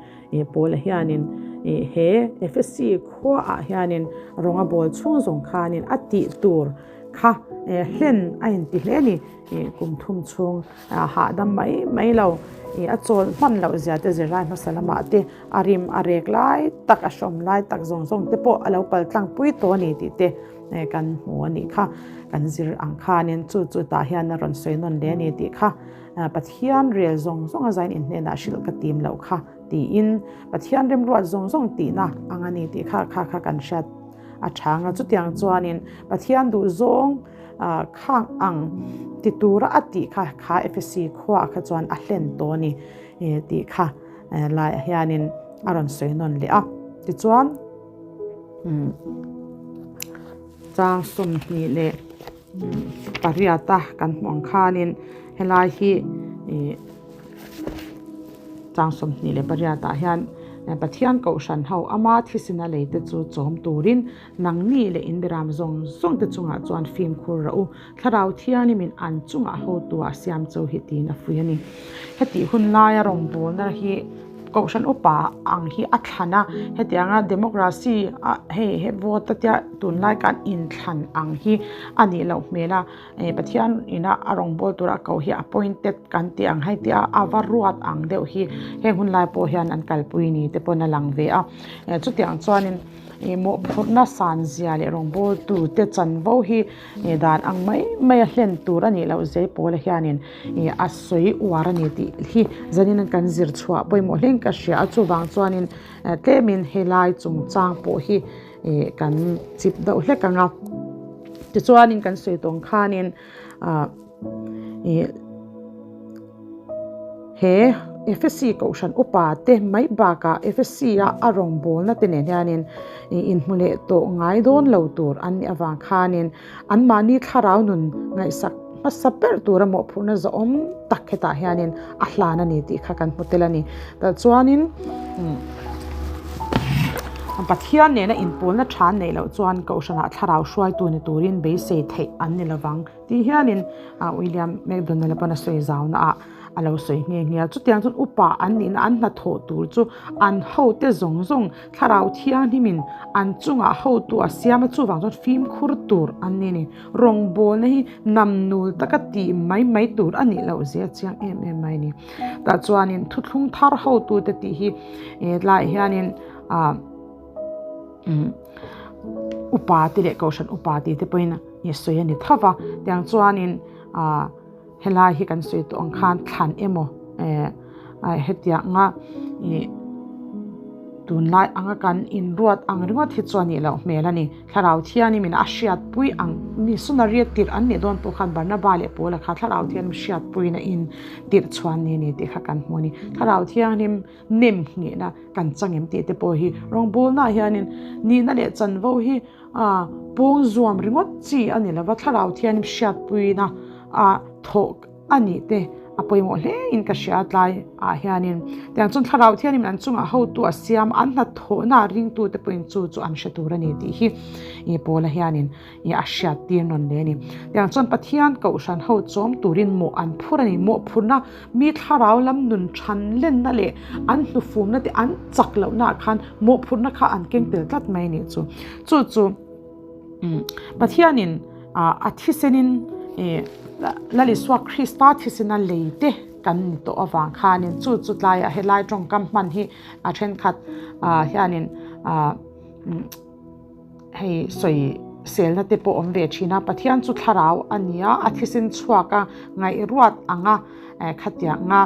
Paula hianin he Efesi khuaah hianin rawng a bawl chhung zawng khanin a tih tur kha hlen a inti hle a ni. Kum thum chhung hahdam mai mai lo a chawl hman loh zia te zirlai hmasa lamah te a rim a rek lai tak a hrawm lai tak zawng zawng te pawh a lo pal tlang pui tawh a ni tih te kan hmu a nih kha. Kan zir ang khanin chu chu tah hian a rawn sawi nawn hle a ni tih kha. Pathian rel zawng zawng a zain in hnenah hrilh ka tim loh kha tiin Pathian remruat zawng zawng tihna ang a ni tih kha kha kha kan hriat a chhang a. Chutiang chuanin Pathian duh zawng khang ang ti tura a tih kha kha Efesi khuaah kha chuan a hlen tawh a ni tih kha laiah hianin a rawn sawi nawn leh a. Tichuan chang 20 leh pariata kan hmuh ang khanin helai hi ih chang 28 ah hian Pathian kohhran ho ama thisina lei te chu chawm turin nangni leh inbiram zawng zawng te chungah chuan fimkhur rawh u. Thlarau Thianghlimin an chungah hotu a siam cho hi tiin a fuih a ni. Hetih hun laia rawngbawlna hi Kohhran upa ang hi a thlan a, hetianga democracy a hei he vote a tia tunlai kan inthlan ang hi a nih loh hmel a, eh Pathian ina a rawngbâwl tura a ko hi appointed kan tih ang hei tia a va ruat ang deuh hi heng hun lai pawh hian an kalpui ni te pawn a lang ve a, eh chutiang chuanin ih mawhphurhna san zia leh rawngbâwltu te chanvo hi Ih dan ang mai mai a hlen tur a nih loh zai pawla hianin ih a sawi uar a ni tih hi zanin kan zir chhuah pawimawh hleng ka hria a chuvang chuanin tlemin helai chungchang pawh hi ih kan chip deuh hlek ang a tichuanin kan sawi tawng khanin ah ih He Efesi kohhran upa te mai bakah Efesi a a rawngbawlna te nen hianin inhmu leh tawh ngai dawn lo tur an nih avang khanin anmahni thlarau nun ngaihsak hmasa ber tura mawhphurhna zahawm tak hetah hianin a hlan a ni tih kha kan hmu tel a ni. Tah chuanin Pathian nena inpawlna tha an neih loh chuan kohhranah thlarau hruaitu ni turin beisei theih an ni lovang. Tih hianin William McDonald-a pawn a sawi zaunaah a lo sawi nghe nghe a. Chutiang chuan upa an nihna an hnathawh tur chu an hote zawng zawng thlarau thianghlimin an chungah hotu a siam a, chuvang chuan fimkhur tur an ni a ni. Rawngbawlna hi namnul taka tih mai mai tur a nih loh zia chiang em em mai a ni. Tah chuanin thuthlung thar hotute tih hi tlaiah hianin ah upa te leh kohhran upa tih te pawhin i sawi a ni tho va, tiang chuanin ah. Helai hi kan sawi tawh ang khan thlan emaw hetianga ih tunlai anga kan inruat ang ringawt hi chuan nih loh hmel a ni. Thlarau Thianghlim in a hriatpui ang missionary a tirh an nih dawn pawh khan Barnaba leh Paula kha Thlarau Thianghlim hriatpuina in tirh chhuan ni a ni tih kha kan hmu a ni. Thlarau Thianghlim nem nghehna kan chang em tih te pawh hi rawngbawlnaah hianin nihna leh chanvo hi a pawng zuam ringawt chi a ni lova, Thlarau Thianghlim hriatpuina a thawh a nih te a pawimawh hle in ka hria tlai ah hianin tiang chuan Thlarau Thianghlim an chungah hotu a siam an hnathawhna ringtu te pawhin chu chu an hre tur a ni tih hi ih Paula hianin ih a hriat tir nawn hle a ni. Tiang chuan Pathian kohhran ho chawm turin mawh an phur a ni. Mawhphurna mi thlarau lam nun than lenna leh an hnufumna te an chak lohna ah khan mawhphurna kha an keng tel tlat mai a nih chu. Chu chu. Pathianin a thisenin Lal Isua Krista thisena lei te kan ni tawh avang khanin chu chu tlaiah helai tawngkam hman hi a thenkhat hianin hei sawi selna te pawh awm ve thin a. Pathian chu thlarau a ni a, a thisen chhuak a ngaihruat anga khatianga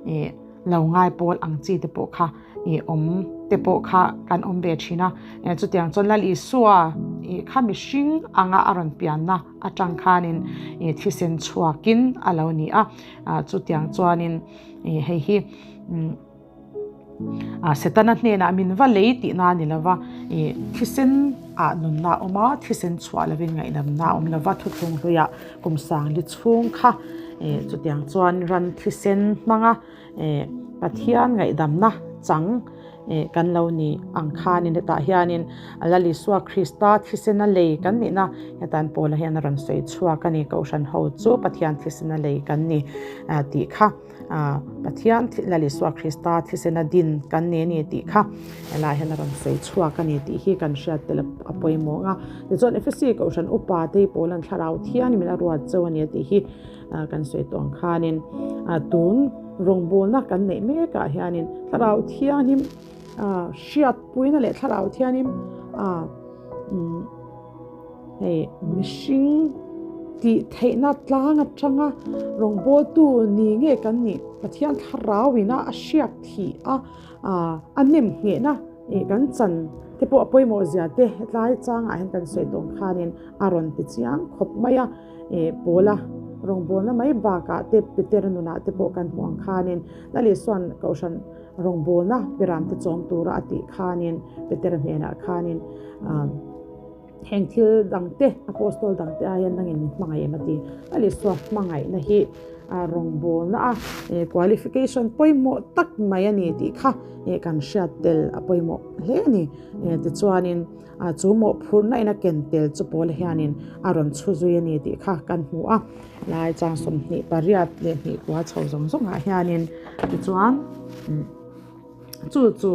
ih lo ngai pawl ang chi te pawh kha ih awm te pawh kha kan awm ve thin a, chutiang chuan Lal Isua ih kha mihring anga a rawn pianna atang khanin ih thisen chhuakin a lo ni a, chutiang chuanin ih hei hi umm Setana hnenah min va lei tihna a ni lo va, ih thisen ah nunna a awm a, thisen chhuah lovin ngaihdamna a awm lo va, thuthlung hluiah kum sangli chhung kha ih chutiang chuan ran thisen hmanga ih Pathian ngaihdamna chang ih kan lo ni ang khanin hetah hianin Lal Isua Krista thisena lei kan nihna hetan Paula hian a rawn sawi chhuak a ni, Kohhran ho chu Pathian thisena lei kan ni tih kha. Pathian Lal Isua Krista thisena din kan ni a ni tih kha helai hian a rawn sawi chhuak a ni tih hi kan hriat tel a pawimawh ang a. Tichuan Efesi Kohhran upa te hi Paula'n thlarau thiangin min a ruat cheu a ni a tih hi kan sawi tawh ang khanin tun rawngbawlna kan neih mekah hianin thlarau thianghlim hriatpuina leh thlarau thianghlim Hei mihring tih theihna tlang atanga rawngbawltu ni nge kan nih Pathian thlarau ina a hriak thih a, a nem nghehna ih kan chan te pawh a pawimawh zia te hetlai changah hian kan sawi tawng khanin a rawn ti chiang khawp mai a, ih Paula rawngbawlna mai bakah te Petera nunah te pawh kan hmuh ang khanin Lal Isua'n Kohhran rawngbawlna beramte chawm tura a tih khanin Petera hnenah khanin Heng thil dangte, Apostol dangte aiin nangin min hmangaih em a ti. Lal Isua hmangaihna hi rawngbawlna a qualification pawimawh tak mai a ni tih kha kan hriat tel a pawimawh hle a ni. Tichuanin chu mawhphurhna in a ken tel chu Paula hianin a rawn chhu zui a ni tih kha kan hmu a. Lai chang 28 leh hnih kua chho zawng zawngah hianin tichuan. Chu chu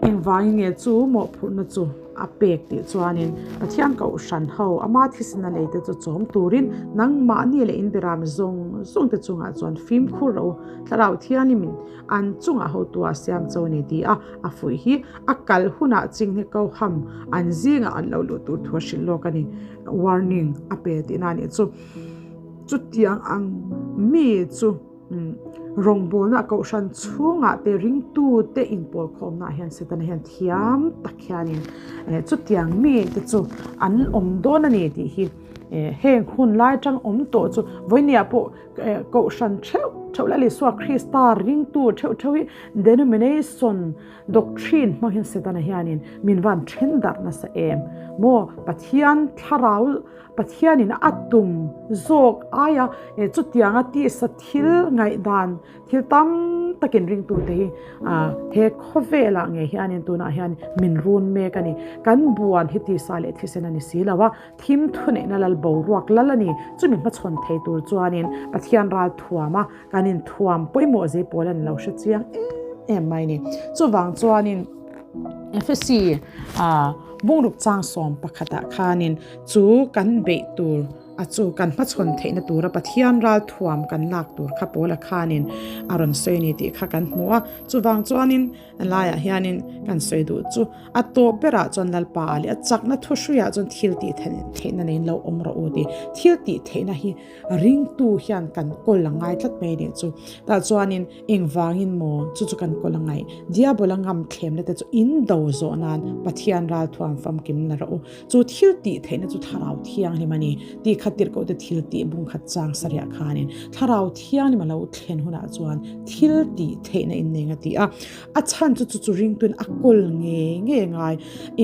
engvangin nge chu mawhphurhna chu a pek tih chuanin Pathian Kohhran ho ama thisena lei te chu chawm turin nangmahni leh inbiram zawng zawng te chungah chuan fimkhur rawh u. Thlarau Thianghlimin an chungah hotu a siam cho a ni ti a, a fuih hi a kal hunah chinghne koham an zingah an lo luh tur thu a hrilh lawk a ni. Warning a pe tihna a nih chu. Chutiang ang mi chu. Rawngbawlna kohhran chhungah te ringtute inpawlkhawmnaah hian Setana hian thiam tak hianin chutiang mite chu an awm dawn a ni tih hi heng hun lai atang awm tawh chu vawinia pawh kohhran theuh theuh Lal Isua Krista ringtu theuh theuh hi denomination doctrine hmang hian Setana hianin min van then darh nasa em maw Pathian thlarau Pathianin a tum zawk aia chutianga tisa thil ngaihdan thil tam takin ringtute hi he khawvelah ngei hianin tunah hian min run mek a ni. Kan buan hi tisa leh thisen a ni si lo a, thim thuneihna lal boruak lal a ni. Chumi hmachhawn thei tur chuanin Pathian ral thuam a, kan inthuam pawimawh zei pawl an lo hre chiang em em mai a ni. Chuvang chuanin Efesi bungruk chang sawm pakhatah khanin chu kan beih tur. A chu kan hmachhawn theihna tura Pathian ral thuam kan lak tur kha Paula khanin a rawn sawi a ni tih kha kan hmu a. Chuvang chuanin a laiah hianin kan sawi duh chu a tawp berah chuan Lalpa ah leh a chakna thuhruiah chuan thil tih theihna neiin lo awm rawh u tih. Thil tih theihna hi ringtu hian kan kawl a ngai tlat mai a nih chu. Tah chuanin engvangin maw chu chu kan kawl a ngaih? Diabola ngam thlemna te chu in do zawh nan Pathian ral thuam famkim la rawh u. Chu thil tih theihna chu Thlarau Thianghlim a ni tih kha tirhkohte thil tih bung khat chang sarih khanin Thlarau Thianghlim a lo thlen hunah chuan thil tih theihna in nei nga ti a. A chhan chu chu chu ringtuin a kawl ngei ngei ngai.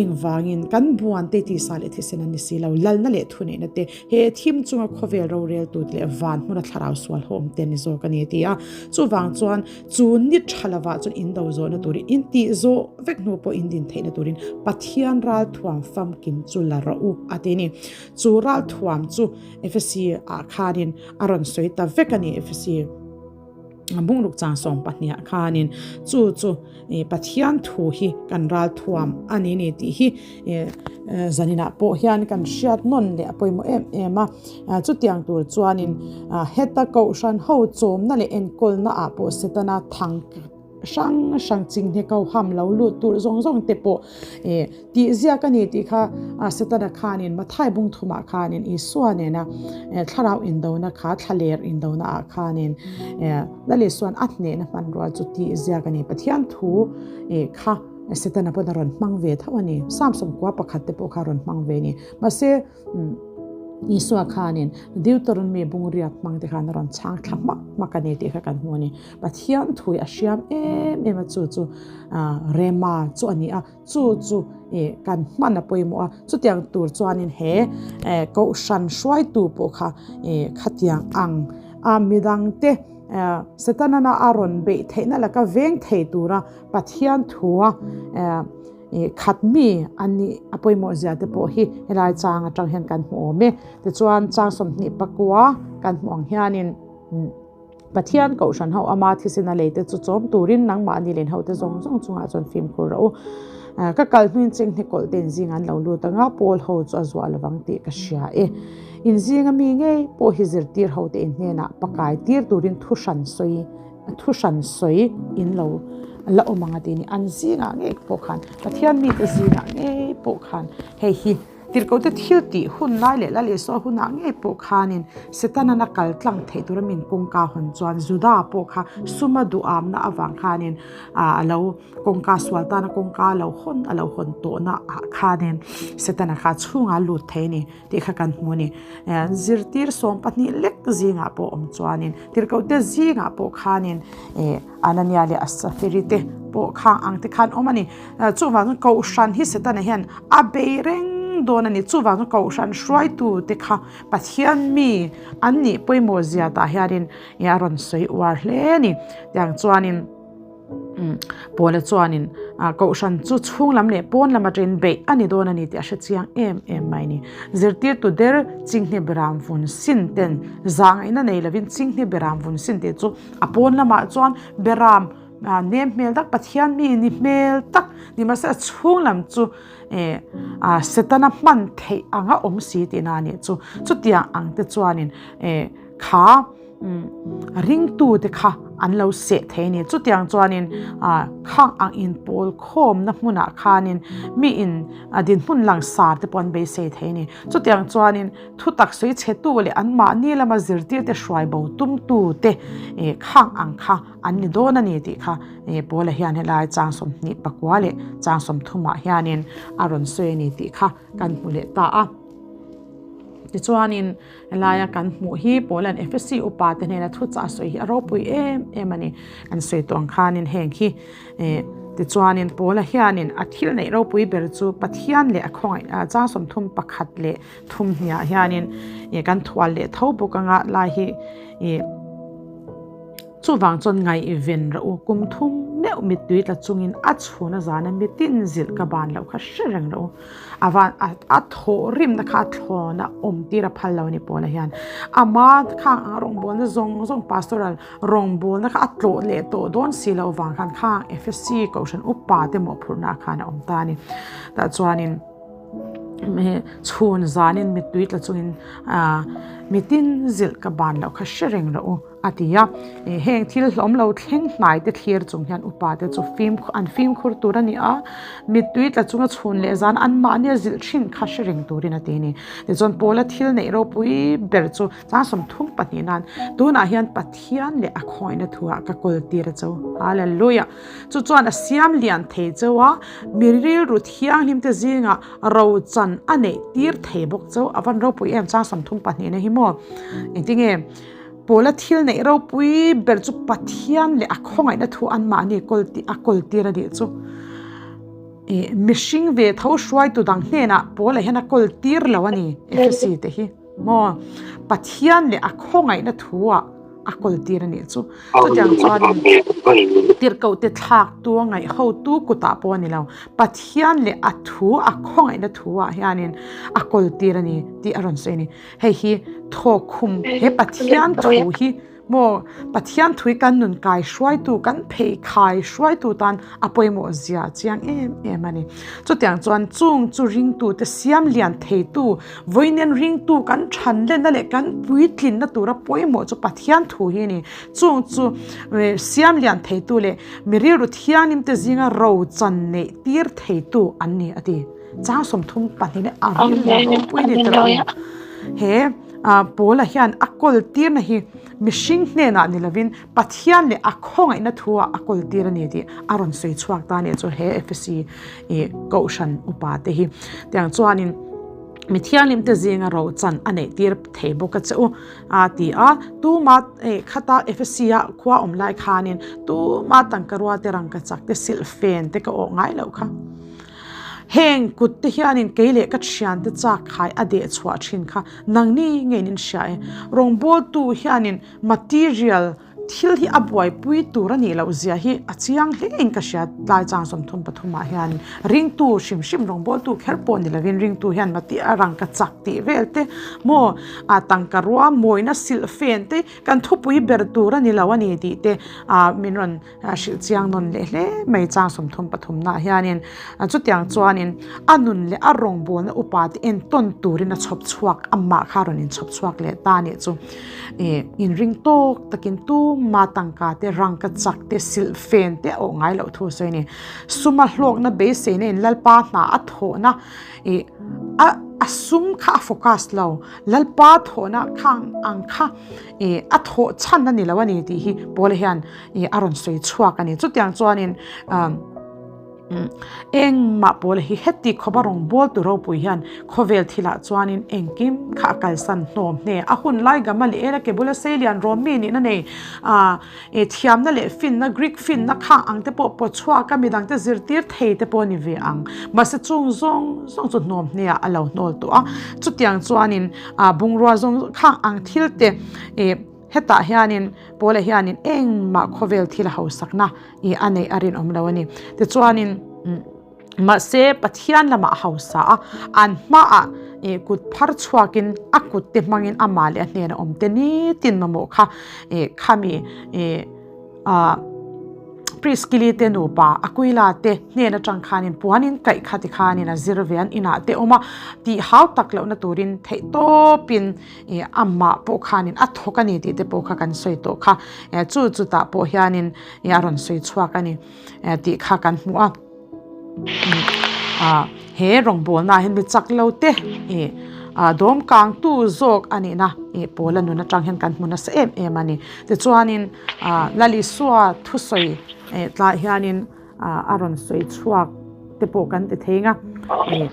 Engvangin kan buante tisa leh thisen an ni si lo, lalna leh thuneihna te, he thim chunga khawvel roreltute leh van hmuna thlarau sual ho awm te an ni zawk a ni a ti a. Chuvang chuan Chu ni tha lovah chuan in do zawhna turin, in tih zawh vek hnu pawh in din theihna turin Pathian ralthuam famkim chu la rawh u a ti a ni. Chu ralthuam chu Efesi ah khanin a rawn sawi ta vek a ni. Efesi bungruk chang 12 ah khanin chu chu Pathian thu hi kan ralthuam a ni ni tih hi Zaninah pawh hian kan hriat nawn leh a pawimawh em em a, chutiang tur chuanin heta kohhran ho chawmna leh enkawlna ah pawh Setana thang hrang hrang chinghne ko ham lo lut tur zawng zawng te pawh tih ziak a ni tih kha Setana khanin Mathai bung thumah khanin Isua nena thlarau indona kha thlaler indona ah khanin Lal Isua'n a hnehna hmanrua chu tih ziak a ni Pathian thu kha Setana pawn a rawn hmang ve tho a ni. Samson kua pakhat te pawh kha a rawn hmang ve a ni. Mahse, Isua khanin Deuteronomy bungriat hmang te khan a rawn chhang thla hmak hmak a ni tih kha kan hmu a ni. Pathian thui a hriam em em a, chu chu Rema chu a ni a, chu chu kan hman a pawimawh a. Chutiang tur chuanin he Kohhran hruaitu pawh kha khatiang ang a midangte Setana a rawn beih theihna laka veng thei tura Pathian thua khat mi an nih a pawimawh zia te pawh hi helai chang atang hian kan hmu awm e. Tichuan chang 21 kan hmuh ang hianin Pathian kohhran ho ama thisena lei te chu chawm turin nangmahni len ho te zawng zawng chungah chuan fimkhur rawh u. Ka kal hnuin chenghne kawlh te inzing an lo lut anga Paul ho chu a zuah lovang tih ka hria e. Inzinga mi ngei pawh hi zirtir ho te inhnenah pakai tir turin thu hran sawi Thu hran sawi in lo la awm ang a ti ni. An zingah ngei pawh khan, Pathian mite zingah ngei pawh khan hei hi tirhkohte thil tih hun lai leh Lal Isua hunah ngei pawh khanin Setanan a kal tlang theih tura min kawngka hawn chuan Juda pawh kha suma duhamna avang khanin a lo kawngka sual tana kawngka a lo hawn a lo hawn tawhna ah khanin Setana kha chhungah a lut thei a ni. Tih kha kan hmu a ni. Zirtir 12 lek zingah pawh awm chuanin tirhkohte zingah pawh khanin Anania leh Safiri te pawh khang ang te khan awm a ni. Chuvang chuan Kohhran hi Setana hian a bei reng dawn a ni. Chuvang chuan Kohhran hruaitu te kha Pathian mi an nih pawimawh zia tah hianin a rawn sawi uar hle a ni. Tiang chuanin. Pawla chuanin Kohhran chu chhung lam leh pawn lam atangin beih a ni dawn a ni tih a hre chiang em em mai a ni. Zirtirtu der Chinghne Beram vun sin ten zahngaihna nei lovin Chinghne Beram vun sin tih chu a pawn lamah chuan Beram nem hmel tak Pathian mi ni hmel tak ni mahse a chhung lam chu Setana hman theih anga awm si tihna a nih chu. Chutiang ang te chuanin kha. Ringtute kha an lo seh thei a ni. Chutiang chuanin khang ang inpawl khawmna hmunah khanin miin dinhmun langsar te pawh an beisei thei a ni. Chutiang chuanin thutak sawi chhetu leh anmahni lama zirtirte hruai bo tumtute khang ang kha an ni dawn a ni tih kha Paula hian helai chang 29 leh chang 30 ah hianin a rawn sawi a ni tih kha kan hmu leh ta a. Tichuanin Helaia kan hmuh hi Paula'n Efesi upa te hnena thuchah a sawi hi a ropui em em a ni. Kan sawi tawh ang khanin heng hi tichuanin Paula hianin a thil neih ropui ber chu Pathian leh a khawngaih chang 31 leh thum hniah hianin kan thual leh tho bawk anga lai hi Chuvang chuan ngaihven rawh u, kum thum meuh mittui tla chungin a chhun a zana mitin zilh ka ban loh kha hre reng rawh u. A van a thawh rimna kha a thlawn a awm tir a phal lo a ni Paula hian. Ama khang anga rawngbawlna zawng zawng pastoral rawngbawlna kha a tlawh leh tawh dawn si loh vang khan khang Efesi kohhran upa te mawhphurhna ah khan a awm ta a ni. Tah chuanin. Chhun zanin mittui tla chungin mitin zilh ka ban loh kha hre reng rawh u a ti a. Heng thil hlawm lo thleng hnai te thlir chung hian upa te chu an fimkhur tur a ni a, mittui tla chunga chhun leh zan anmahnia zilh thin kha hre reng turin a ti a ni. Tichuan Paula thil neih ropui ber chu chang 32 nan tunah hian Pathian leh a khawihna thuah ka kawl tir a cho. Hallelujah! Chu chuan a siam lian thei cheu a, mi rilru thianghlim te zingah ro chan a neih tir thei bawk cheu. A van ropui em chang 32 na hi maw? Engtinge Paula thil neih ropui ber chu Pathian leh a khawngaihna thu anmahni kawl tih a kawl tir a nih chu. Ih mihring ve tho hruaitu dang hnenah Paula hian a kawl tir lo a ni Efesi te hi. Maw? Pathian leh a khawngaihna thu-ah a kawltir a nih chu. Chutiang chuanin tirhkohte thlaktu a ngaih hotu kutah pawh a ni lo. Pathian leh a thu, a khawngaihna thu-ah hianin a kawltir a ni tih a rawn sawi a ni. Hei hi thawkkhum he Pathian thu hi Maw, Pathian thui kan nun kai hruaitu, kan phei khai hruaitu tan a pawimawh zia chiang em em a ni. Chutiang chuan chung chu ringtute siam lian theitu, vawiin ringtu kan than lenna leh kan puitlinna tura pawimawh chu Pathian thu hi a ni. Chung chu siam lian theitu leh mi rilru thianghlimte zinga rochan neih tir theitu an ni a ti. Chang 32 leh a ril leh ropui ni tawh u. He Paula hian a kawl tirna hi mihring hnenah ni lovin Pathian leh a khawngaihna thuah a kawl tir a ni tih a rawn sawi chhuak ta a nih chu he Efesi kohhran upa te hi. Tiang chuanin mi thianghlim te zinga rochan a neih tir thei bawk a che u a ti a. Tuma khata Efesi a khua awm lai khanin tuma tangka te rangkachak te silhfen te ka awh ngai loh kha. Heng kut te hianin kei leh ka thiante chak khai a deh chhuah thin kha nangni ngeiin in hria e. Rawngbawltu hianin material thil hi a buaipui tur a nih loh zia hi a chiang hle in ka hria. Tlai chang 33 ah hianin ringtu hrim hrim rawngbawltu kher pawh ni lovin ringtu hian mati a rangka chak tih vel te maw a tangka rua mawina silh fen te kan thupui ber tur a ni lo a ni tih te ah min rawn A hrilh chiang nawn leh hle mai chang 33 naah hianin chutiang chuanin a nun leh a rawngbawlna upa te entawn turin a chhawp chhuak amah kha a rawn inchhawp chhuak leh ta a nih chu. Ih inring tawk takin tuma tangka te rangka chak te silh fen te a awh ngai loh thu a sawi a ni. Suma hlawkna beiseina in Lalpa hna a thawhna ih a a sum kha a focus lo Lalpa thawhna khang ang kha ih a thawh chhan a ni lo a ni tih hi Paula hian ih a rawn sawi chhuak a ni. Chutiang chuanin engmah pawl hi heti khawpa rawngbawltu ropui hian khawvel thilah chuanin engkim kha a kalsan hnawm hne. A hun lai Gamaliel a ke bula seilian rawm mi nihna nei ah ih thiamna leh finna Greek finna khang ang te pawh pawt chhuak a midangte zirtir thei te pawh a ni ve ang. Mahse chung zawng zawng chu hnawm hneah a lo hnawl tawh a. Chutiang chuanin ah bungrua zawng khang ang thil te ih Hetah hianin Paula hianin engmah khawvel thil a hausakna ih a neih a rinawm lo a ni. Tichuanin mahse Pathian lamah a hausa a, an hmaah ih kut phar chhuakin a kut te hmangin amah leh a hnena awm te nitin mamawh kha ih khami ih ah Priskili te nupa Aquila te hnen atang khanin puanin kaih kha tikhanin a zir ve an inah te awm a, tih hau tak lohna turin theihtawpin Ih amah pawh khanin a thawk a ni tih te pawh kha kan sawi tawh kha. Eh chu chutah pawh hianin ih a rawn sawi chhuak a ni eh tih kha kan hmu a. Ah he rawngbawlnaah hian mi chak lo te ih ah dawm kangtu zawk a nihna ih Paula nun atang hian kan hmu nasa em em a ni. Tichuanin ah Lal Isua thusawi eh tlaiah hianin ah a rawn sawi chhuak te pawh kan ti thei ang a. Ih.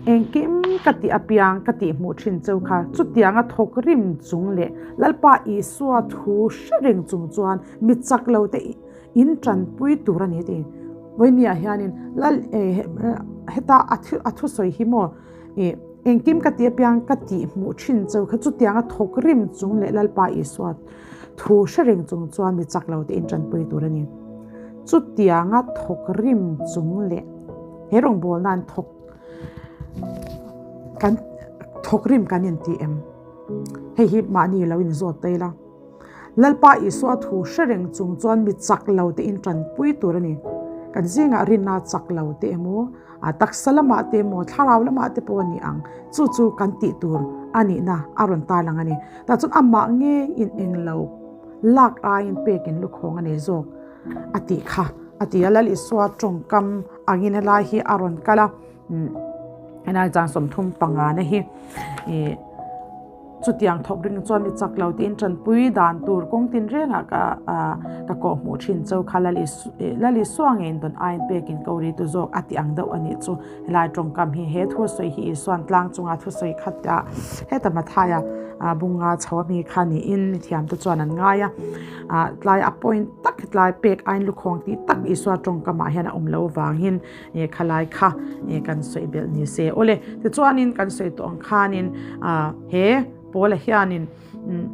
Engkim ka tih apiang ka tih hmuh thin cheu kha chutianga thawk rim chung leh Lalpa Isua thu hre reng chung chuan mi chak lo te in tanpui tur a ni tih Vawinia hianin Lal heta a thusawi hi maw ih engkim ka tih apiang ka tih hmuh thin cheu kha chutianga thawk rim chung leh Lalpa Isua thu hre reng chung chuan mi chak lo te in tanpui tur a ni. Chutianga thawk rim chung leh he rawngbawlna'n thawk Kan thawk rim kan inti em? Hei hi mahni lo inzawt ta ila. Lalpa Isua thu hre reng chung chuan mi chak lo te in tanpui tur a ni. Kan zingah rinna chak lo te emaw, a taksa lamah te emaw, thlarau lamah te pawh a ni ang. Chu chu kan tih tur a nihna a rawn tarlang a ni. Tah chuan amah ngeiin englo lak aiin pekin lukhawng a nei zawk a tih kha a ti a. Lal Isua tawngkam angin helai hi a rawn kal a. Helai chang 35 na hi ih chutiang thawk ring chuan mi chak lo tiin tanpui dan tur kawng tin rengah ka ah ka kawh hmuh thin cho kha Lal Isu ih Lal Isua ngeiin dawn aiin pekin ko ri tu zawk a ti ang deuh a nih chu helai tawngkam hi he thusawi hi Isuan tlang chunga thusawi khat ah heta Mathaia ah bunga chho ami kha niin mithiam te chuan an ngai a ah tlai a point tak tlai pek aiin lukhawng tih tak Isua tawngkamah hian a awm lo vangin eh khalai kha eh kan sawi belh ni se awle tichuanin kan sawi tawh ang khanin ah he Paula hianin umm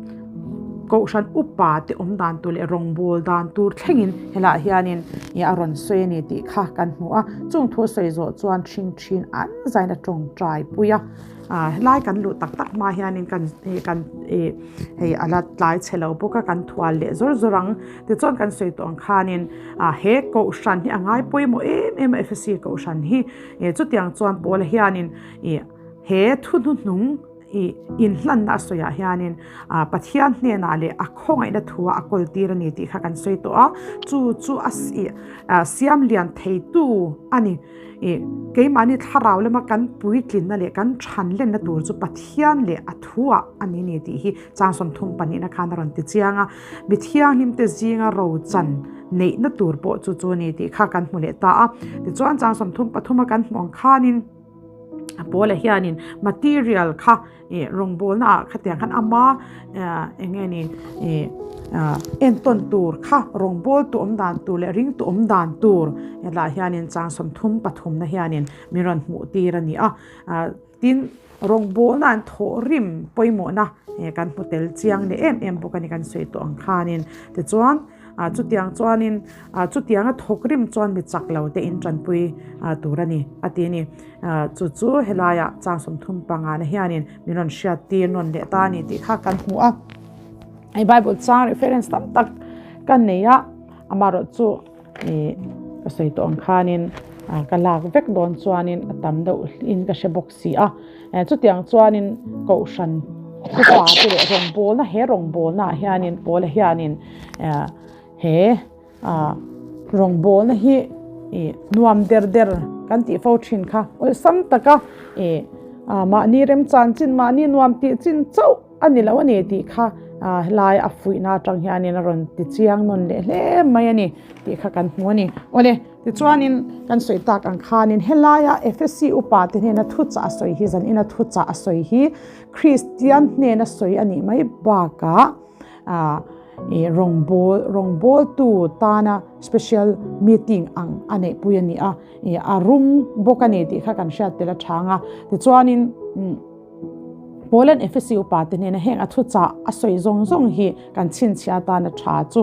kohhran upa te awm dan tur leh rawngbâwl dan tur thlengin helaiah hianin ih a rawn sawi a ni tih kha kan hmu a chung thu a sawi zawh chuan ṭhing ṭhin an zain a ṭawngṭai pui a. Ah helai kan luh tak tak hma hianin kan ih kan ih hei a la tlai chhe lo bawk a kan thual leh zawr zawr ang tichuan kan sawi tawh ang khanin ah he kohhran hi a ngai pawimawh em em a Efesi kohhran hi ih chutiang chuan Paula hianin ih he thu hnuhnung ih inhlanna a sawiah hianin ah Pathian hnenah leh a khawngaihna thua a kawl tir a ni tih kha kan sawi tawh a chu chu a ih ah siam lian theitu a ni. Ih, keimahni thlarau lama kan puitlinna leh kan thanlenna tur chu Pathian leh a thuah a ni ni tih hi chang 32 na khan a rawn ti chiang a. Mi thianghlimte zinga rochan neihna tur pawh chu chu a ni tih kha kan hmu leh ta a. Tichuan chang 33 a kan hmuh ang khanin Paula hianin material kha Ih rawngbawlna ah khatiang khan ama eng nge ni ih entawn tur kha rawngbâwl tu awm dan tur leh ring tu awm dan tur hetlaiah hianin chang 33 na hianin min rawn hmuh tir a ni a tin rawngbawlna an thawh rim pawimawhna kan hmu tel chiang leh em em bawk a ni kan sawi tawh ang khanin tichuan chutiang chuanin chutianga thawk rim chuan mi chak lo te in tanpui tur a ni a ti a ni. Chu chu helaiah chang 35 na hianin min rawn hriat tir nawn leh ta a ni tih kha kan hmu a. Hei Bible chang reference tam tak kan nei a, amaherawh chu ih ka sawi tawh ang khanin ka lak vek dawn chuanin a tam deuh in ka hre bawk si a. Chutiang chuanin kohhran upa te leh rawngbawlna he rawngbawlna ah hianin Paula hianin he A rawngbawlna hi ih nuam der der kan tih fo thin kha awlsam taka ih mahni remchan chin mahni nuam tih chin chauh a ni lo a ni tih kha helai a fuihna atang hianin a rawn ti chiang nawn leh hle mai a ni tih kha kan hmu a ni. Awle tichuanin kan sawi tak ang khanin helaia Efesi upa te hnena thuchah a sawi hi zanina thuchah a sawi hi Kristian hnena sawi a nih mai bakah ih rawngbâwl rawngbâwltu tâna special meeting ang a neihpui a ni a, ih a rum bawk a ni tih kha kan hriat tel a chhâng a. Tichuanin Paula'n Efesi upate hnêna hêng a thuchah a sawi zawng zawng hi kan chhinchhiah atâna ṭha chu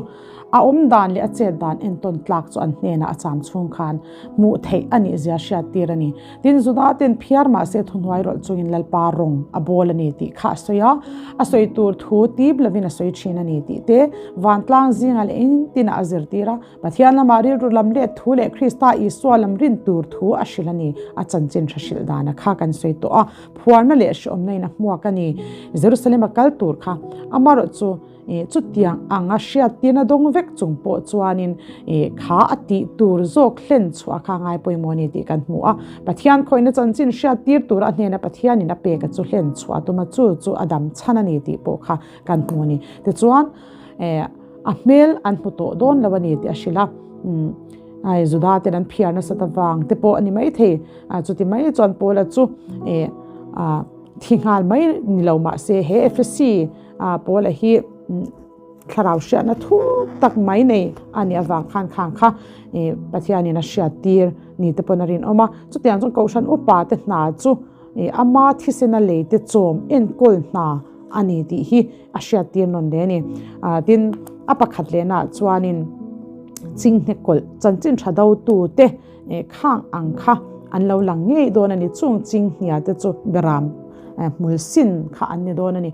a awm dan leh a chêt dan entawn tlâk chu an hnênah a châm chhûng khân hmuh theih a nih zia hriat tir a ni. Tin, Juda ten phiar mah se thuhnuai rawlh chungin Lalpa rawng a bawl a ni tih kha a sawi a, a sawi tur thu tip lovin a sawi thin a ni tih te vantlang zingah leh engtinah a zirtir a, Pathian lamah rilru lam let thu leh Krista Isua lam rin tur thu a hrilh a ni. A chanchin hra hrilh dana kha kan sawi tawh a, phuarna leh hreawmna in a hmuak a ni. Jerusalem a kal tur kha amarawh chu Chutiang anga hriattirna dawng vek chung pawh chuanin kha a tih tur zawk hlen chhuah kha ngai pawimawh a ni tih kan hmu a. Pathian khawihna chanchin hriattir tura a hnena Pathianin a peka chu hlen chhuah a tum a, chu chu a dam chhan a ni tih pawh kha kan hmu a ni. Tichuan a hmel an hmu tawh dawn lo a ni tih a hrilh a. Juda ten an phiar nasat avang te pawh a ni maithei. Chuti mai chuan Paula chu thi nghal mai ni lo mahse he Efesi Paula hi thlarau hriatna thuk tak mai nei a nih avang khan khang kha Pathianin a hriat tir ni te pawn a rinawm a. Chutiang chuan Kohhran upa te hna chu ama thisena lei te chawm enkawl hna a ni tih hi a hriat tir nawn hle a ni. Tin, a pakhat lehnaah chuanin chinghne kawlh chanchin tha dotu te khang ang kha an lo lang ngei dawn a ni. Chung chinghnia te chu beram hmul sin kha an ni dawn a ni.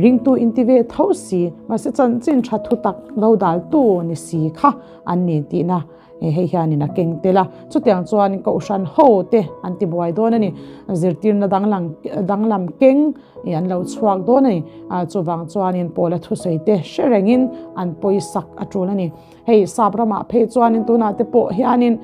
Ringtu inti ve tho si, mahse chanchin tha thu tak lo daltu ni si kha an ni tihna. Hei hianin a keng tel a, chutiang chuan kohhran ho te an ti buai dawn a ni. Zirtirna danglam keng an lo chhuak dawn a ni. Chuvang chuanin Paula thusawi te hre rengin an pawisak a tul a ni. Hei sap ramah phei chuanin tunah te pawh hianin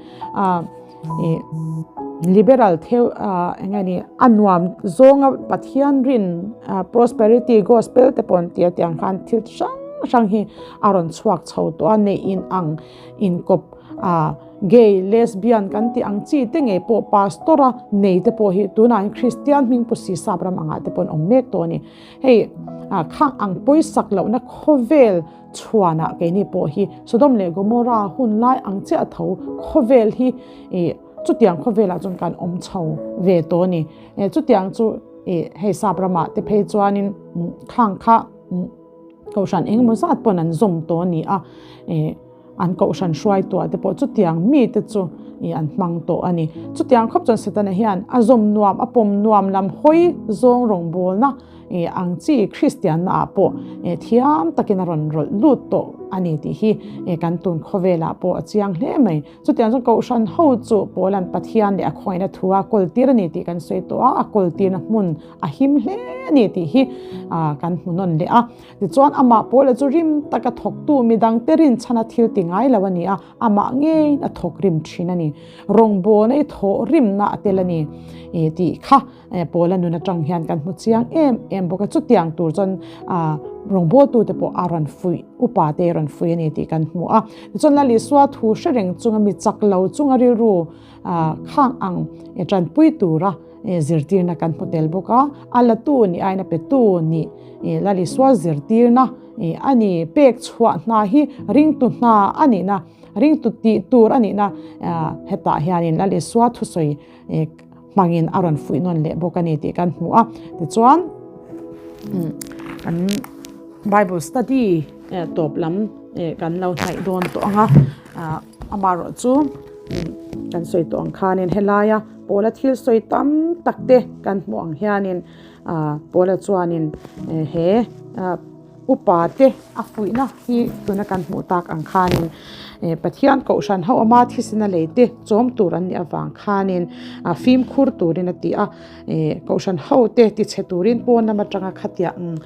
liberal theu eng nge ni a nuam zawnga Pathian rin prosperity gospel te pawh an ti a tiang khan thil hrang hrang hi a rawn chhuak chho tawh a neih in ang inkawp a gay lesbian kan tih ang chi te ngei pawh pastor a nei te pawh hi tunah hian Kristian hming pu si sap ram angah te pawh an awm mek tawh a ni. Hei khang ang pawisak lohna khawvel chhuanah keini pawh hi Sodom leh Gomorrah hun lai ang chiah tho khawvel hi ih chutiang khawvelah chuan kan awm chho ve tawh a ni. Chutiang chu ih hei sap ramah te phei chuanin khang kha Kohhran engemaw zat pawn an zawm tawh a ni a, ih an kohhran hruaituah te pawh chutiang mite chu ih an hmang tawh a ni. Chutiang khawp chuan Setana hian a zawm nuam, a pawm nuam lam hawi zawng rawngbawlna ih ang chi Kristianna ah pawh ih thiam takin a rawn rawlh lut tawh a ni tih hi ih kan tun khawvelah pawh a chiang hle mai. Chutiang chuan kohhran ho chu Paula'n Pathian leh a khawngaihna thu a kawltir a ni tih kan sawi tawh a, a kawltirna hmun a him hle a ni tih hi kan hmu nawn leh a. Tichuan amah Paula chu rim taka thawktu midangte rinchhana thil ti ngai lo a ni a, amah ngeiin a thawk rim thin a ni. Rawngbawlna i thawh rimna a tel a ni tih kha Paula nun atang hian kan hmu chiang em em bawk a. Chutiang tur chuan rawngbawltute pawh a rawn fuih, upa te a rawn fuih a ni tih kan hmu a. Tichuan Lal Isua thu hre reng chunga mi chak lo chunga rilru khang ang tanpui tura Zirtirna kan hmu tel bawk a, a latu nih aiin a petu nih Lal Isua zirtirna a ni. Pek chhuah hna hi ringtu hna a nihna, ringtu tih tur a nihna hetah hianin Lal Isua thusawi hmangin a rawn fuih nawn leh bawk a ni tih kan hmu a. Tichuan kan Bible study tawp lam kan lo hnaih dawn tawh ang a, amaherawh chu kan sawi tawh ang khanin helaia Paula thil sawi tam tak te kan hmuh ang hianin Paula chuanin he upa te a fuihna hi tuna kan hmuh tak ang khanin Pathian kohhran ho ama thisena lei te chawm tur an nih avang khanin fimkhur turin a ti a, kohhran ho te tichhe turin pawn lam atanga khatiang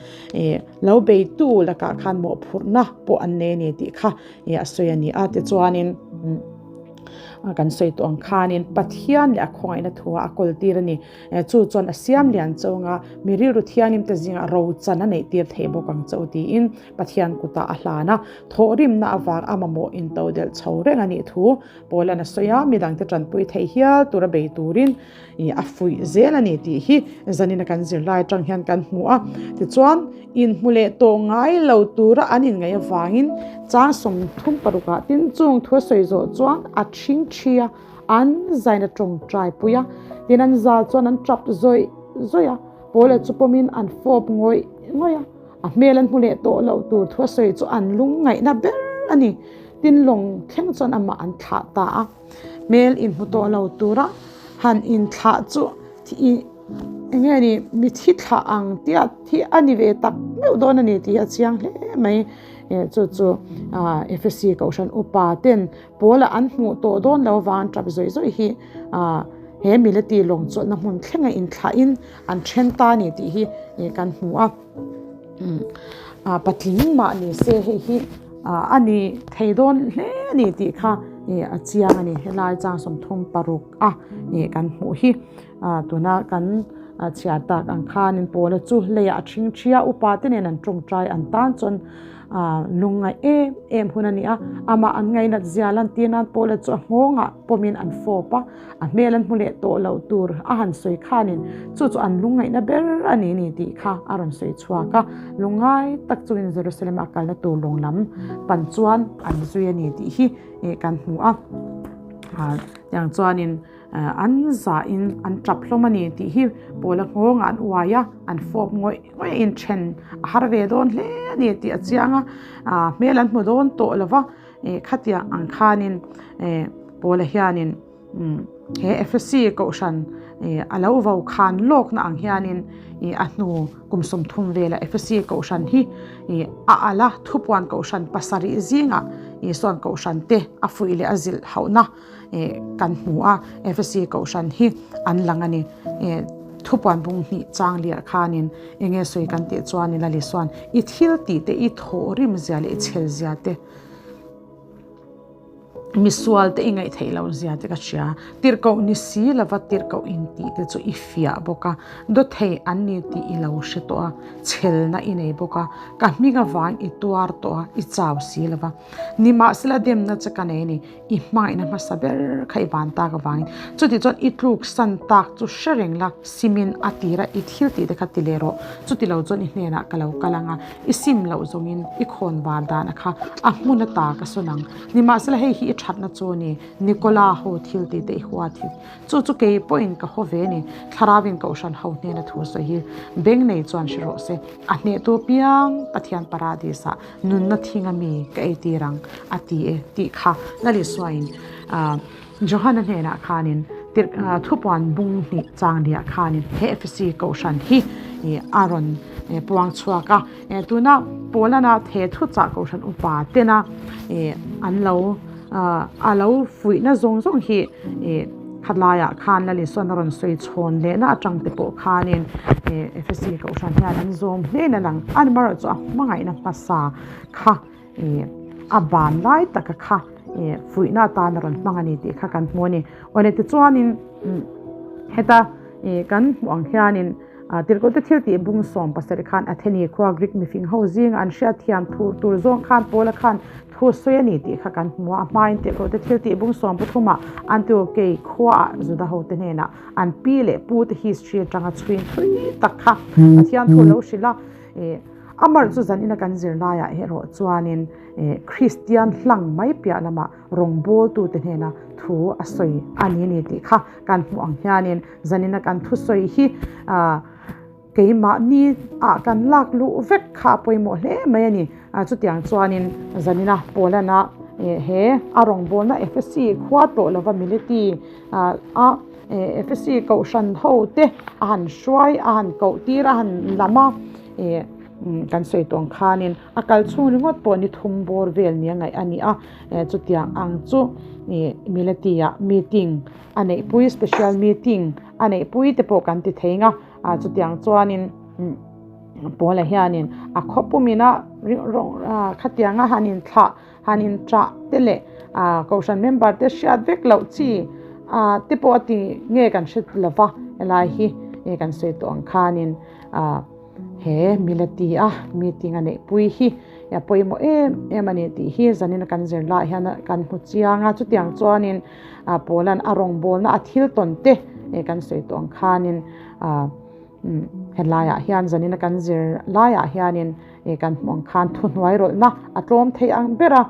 lo beitu lakah khan mawhphurhna pawh an nei a ni tih kha a sawi a ni a, tichuanin. Kan sawi tawh ang khanin Pathian leh a khawngaihna thu ah a kawl tir a ni. Chu chuan a siam lian chauh anga mi rilru thianghlim te zingah rochan a neih tir theih bawk ang chauh tiin Pathian kutah a hlan a. Thawhrimna avang a mamawh intodelh chho reng a nih thu Paula'n a sawi a, midangte tanpui theih hial tura bei turin a fuih zel a ni tih hi zanina kan zirlai atang hian kan hmu a. Tichuan, inhmu leh tawh ngai lo tura an inngaih avangin chang 36 ah tin chung thu a sawi zawh chuan a thing thi a, an zain a tawngtai pui a, tin an zal chuan an tap zawih zawih a, Paula chu pawmin an fawp ngawih ngawih a, a hmel an hmu leh tawh loh tur thu a sawi chu an lungngaihna ber a ni. Tin lawng thleng chuan amah an thlah ta a. Hmel inhmu tawh lo tura han inthlah chu eng nge ni mi thi thlah ang tia thi a ni ve tak meuh dawn a ni tih hi a chiang hle mai. Chu chu Efesi kohhran upa ten Paula an hmuh tawh dawn lo avang tap zawih zawih hi he mileti lawng chawlhna hmun thlenga inthlahin an then ta a ni tih hi kan hmu a. Patling mah ni se hei hi a ni thei dawn hle a ni tih kha a chiang a ni. Helai chang 36 a kan hmuh hi tuna kan chhiar tak ang khanin Paula chu leiah a thing thi a, upa te nen an tawngtai an tan chuan lungngaih em em hun a ni a. Amah an ngainat zia lantir nan Paula chu a nghawngah pawmin an fawp a. A hmel an hmu leh tawh loh tur a han sawi khanin chu chu an lungngaihna ber a ni ni tih kha a rawn sawi chhuak a. Lungngai tak chungin Jerusalem a kalna tur lawng lam pan chuan an zui a ni tih hi kan hmu a. Tiang chuanin an zahin an tap hlawm a ni tih hi Paula nghawngah an uai a, an fawp ngawih ngawih a, inthen a har ve dawn hle a ni tih a chiang a. Hmel an hmu dawn tawh lo va. Khatiang ang khanin Paula hianin he Ephesi kohhran a lo vo khan lawkna ang hianin a hnu kum 30 vela Ephesi kohhran hi a ala thupuan kohhran pasarih zingah Isua'n kohhran te a fuih leh a zilh hauhna kan hmu a, Efesi kohhran hi an lang a ni. Thupuan bung hnih chang liah khanin eng nge sawi kan tih chuanin Lal Isua'n i thil tih te, i thawhrim zia leh i chhel zia te, Misual te i ngaih theih loh zia te ka hria. Tirhkoh ni si lova tirhkoh in tih te chu i fiah bawk a, dawthei an ni tih i lo hre tawh a, chhelna i nei bawk a, ka hming avang i tuar tawh a, i chau si lova. Nimahsela demna che ka nei a ni, i hmangaihna hmasa ber kha i van tak avangin. Chutih chuan i tluk san tak chu hre reng la, simin a tira i thil tih te kha ti leh rawh. Chuti lo chuan i hnenah ka lo kal ang a, i sim loh zawngin i khawn var dana kha a hmun ata ka sawn ang. Nimahsela hei hi i thatna chu a ni, Nikola ho thil tih te i huat hi. Chu chu kei pawhin ka haw ve a ni, Thlarauin Kohhran ho hnena thu sawi hi beng nei chuan hre rawh se, a hnehtu apiang Pathian Paradis-ah nunna thinga mi ka eitir ang a ti e tih kha Lalisuain Johana hnenah khanin thupuan bung hnih chang liah khanin he Efesi Kohhran hi a rawn puang chhuak a. Tuna Paulana the thuchah Kohhran upa tena an lo a lo fuihna zawng zawng hi khatlaiah khan Lalisuan a rawn sawi chhawn lehna atang te pawh khanin Efesi Kohhran hian an zawm hlen a lang. Amaherawhchu chu a hmangaihna hmasa kha a ban lai taka kha fuihna atan a rawn hmang a ni tih kha kan hmu a ni. Awle tichuanin heta kan hmuh ang hianin Tirhkohte thil tih bung 17 khan Atheni khua Greek mifing ho zinga an hriatthiam thu tur zawng khan Paula khan thu sawi a ni tih kha kan hmu a. A hmain Tirhkohte thil tih bung 13 Antiokei khuaah Juda hote hnenah an pi leh pute history atanga chhuin thui tak kha Pathian thu lo hrilh a. Amar chu zanina kan zir laiah erawh chuanin Kristian hlang mai piah lamah rawngbawltute hnena thu a sawi a ni ni tih kha kan hmuh ang hianin zanina kan thusawi hi keimahni ah kan lak luh vek kha a pawimawh hle mai a ni. Chutiang chuanin zanina Paulana he a rawngbawlna Efesi khua tawh lova Mileti a Efesi kohhran ho te a han hruai a han koh tir a han lam a kan sawi tawh ang khanin a kal chhung ringawt pawh ni thum bawr vel nia ngaih a ni a chutiang ang chu Mileti ah meeting a neihpui special meeting a neihpui te pawh kan ti thei nga a chutiang chuanin Paula hianin a khawpum ina khatianga han inthlah han inṭah te leh kohhran member te hriat vek loh chi te pawh a ti nge kan hre lo va helai hi kan sawi tawh ang khanin he milati a meeting a neihpui hi a pawimawh em em a ni tih hi zanin kan zir lai hian kan hmu chiang a chutiang chuanin Paula'n a rawngbawlna a thil tawn te kan sawi tawh ang khanin Helaiah hian zanina kan zir laiah hianin kan hmuh ang khan thuhnuai rawlhna a tlawm thei ang ber a,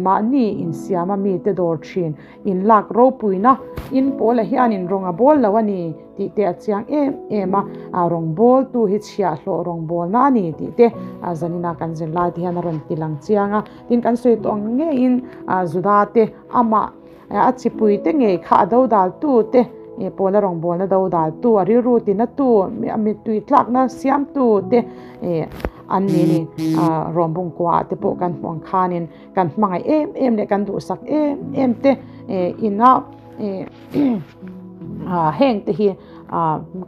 mahni insiama mite dawr thin inlak ropuina in pawlah hianin rawng a bawl lo a ni tih te a chiang em em a, rawngbawltu hi chhiahhlawh rawngbawlna a ni tih te zanina kan zir lai te hian a rawn ti lang chiang a, tin kan sawi tawh ang ngeiin Juda te amah A chipui te ngei kha a dodal tu te pawla rawngbawlna dodal tu, a rilru tina tu, a mittui tlakna siam tu te an ni ni. Rawmbung kuaah te pawh kan hmuh ang khanin kan hmangaih em em leh kan duhsak em em te ina heng te hi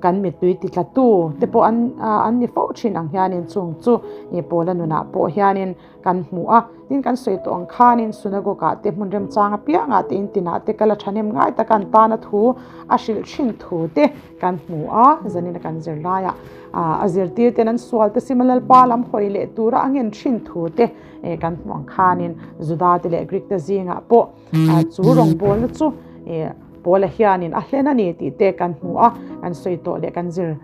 kan mittui ti tla tu te pawh an ni fo thin ang hianin chung chu pawla nunah pawh hianin kan hmu a, tin kan sawi tawh ang khanin synagogue ah te hmun remchang apiangah te in tinah te kal a thahnem ngai taka an tana thu a hrilh thin thu te kan hmu a, zanina kan zir laiah a zirtir ten an sual te sima Lalpa lam hawi leh tura a ngen thin thu te kan hmuh ang khanin Juda te leh Greek te zingah pawh chu rawngbawlna chu Paula hianin a hlen a ni tih te kan hmu a, kan sawi tawh leh kan zir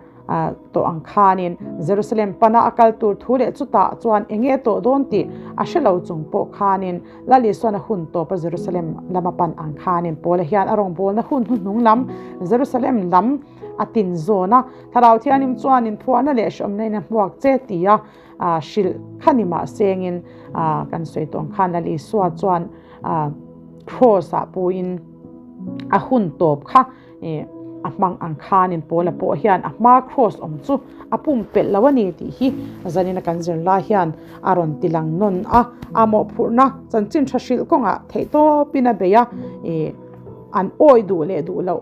tawh ang khanin Jerusalem pana a kal tur thu leh chutah chuan eng nge tawh dawn tih a hre lo chung pawh khanin Lal Isuan a hun tawp a Jerusalem lama pan ang khanin Paula hian a rawngbawlna hun hnuhnung lam Jerusalem lam a tin zawn a, Thlarau Thianghlim chuanin phuahna leh hreawmna in a hmuak che tia hrilh kha ni mah sengin kan sawi tawh ang khan Lal Isua chuan Cross ah puin a hun tawp kha. a hmang ang khanin Paula pawh hian a hmaa kraws awm chu a pumpelh lo a ni tih hi zanina kan zirlai hian a rawn ti lang nawn a. A mawhphurhna chanchin tha hrilh kawngah theihtawpin a bei a, ih an awi duh leh duh loh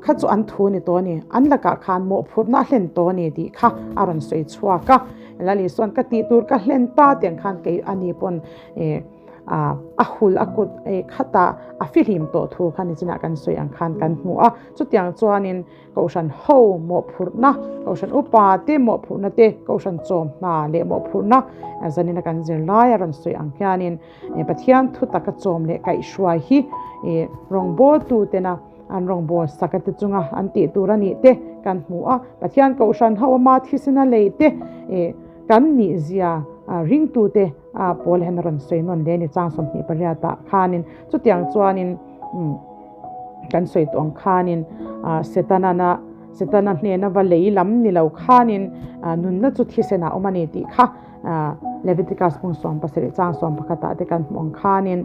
kha chu an thu ni tawh a ni, an lakah khan mawhphurhna a hlen tawh a ni tih kha a rawn sawi chhuak a. Lali sawn ka tih tur ka hlen ta tiang khan kei a ni pawn ih a hul a kut khatah a fihlim tawh thu kha nichinah kan sawi ang khan kan hmu a. Chutiang chuanin Kohhran ho mawhphurhna, Kohhran upa te mawhphurhna te, Kohhran chawm hna leh mawhphurhna zanina kan zirlai a rawn sawi ang hianin Pathian thu taka chawm leh kaihhruai hi rawngbawltu tena an rawngbâwl saka te chunga an tih tur a nih te kan hmu a. Pathian Kohhran ho ama thisena lei te kan nih zia ringtute pawl hian a rawn sawi nawn hle a ni chang 28 ah khanin. Chutiang chuanin kan sawi tawh ang khanin Setana Setana hnena va lei lam ni lo khanin nunna chu thisen ah awm a ni tih kha Leviticus bung 17 chang 11 ah te kan hmuh ang khanin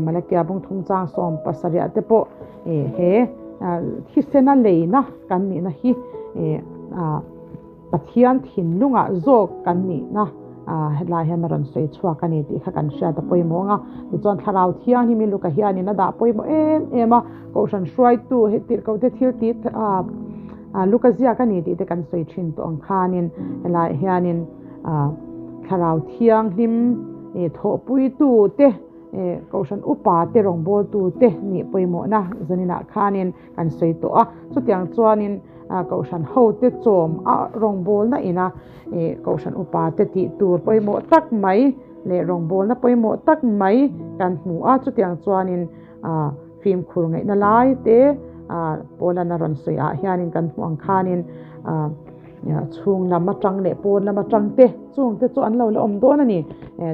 Malakia bung thum chang 17 ah te pawh he thisena leina kan nihna hi Pathian thinlungah zawk kan nihna hetlai hian a rawn sawi chhuak a ni tih kha kan hriat a pawimawh ang a. Tichuan Thlarau Thianghlim i Luka hianin a dah pawimawh em em a, Kohhran hruaitu hei tirhkohte thil tih Luka ziak a ni tih te kan sawi thin tawh ang khanin helaiah hianin Thlarau Thianghlim thawhpuitu te Kohhran upa te rawngbawltu te nih pawimawhna zaninah khanin kan sawi tawh a. Chutiang chuanin Kohhran hote chawm a rawngbawlna ina Kohhran upa te tih tur pawimawh tak mai leh rawngbawlna pawimawh tak mai kan hmu a. Chutiang chuanin fimkhur ngaihna lai te Paula'n a rawn sawi ah hianin kan hmuh ang khanin chhung lam atang leh pawn lam atang te chung te chu an lo la awm dawn a ni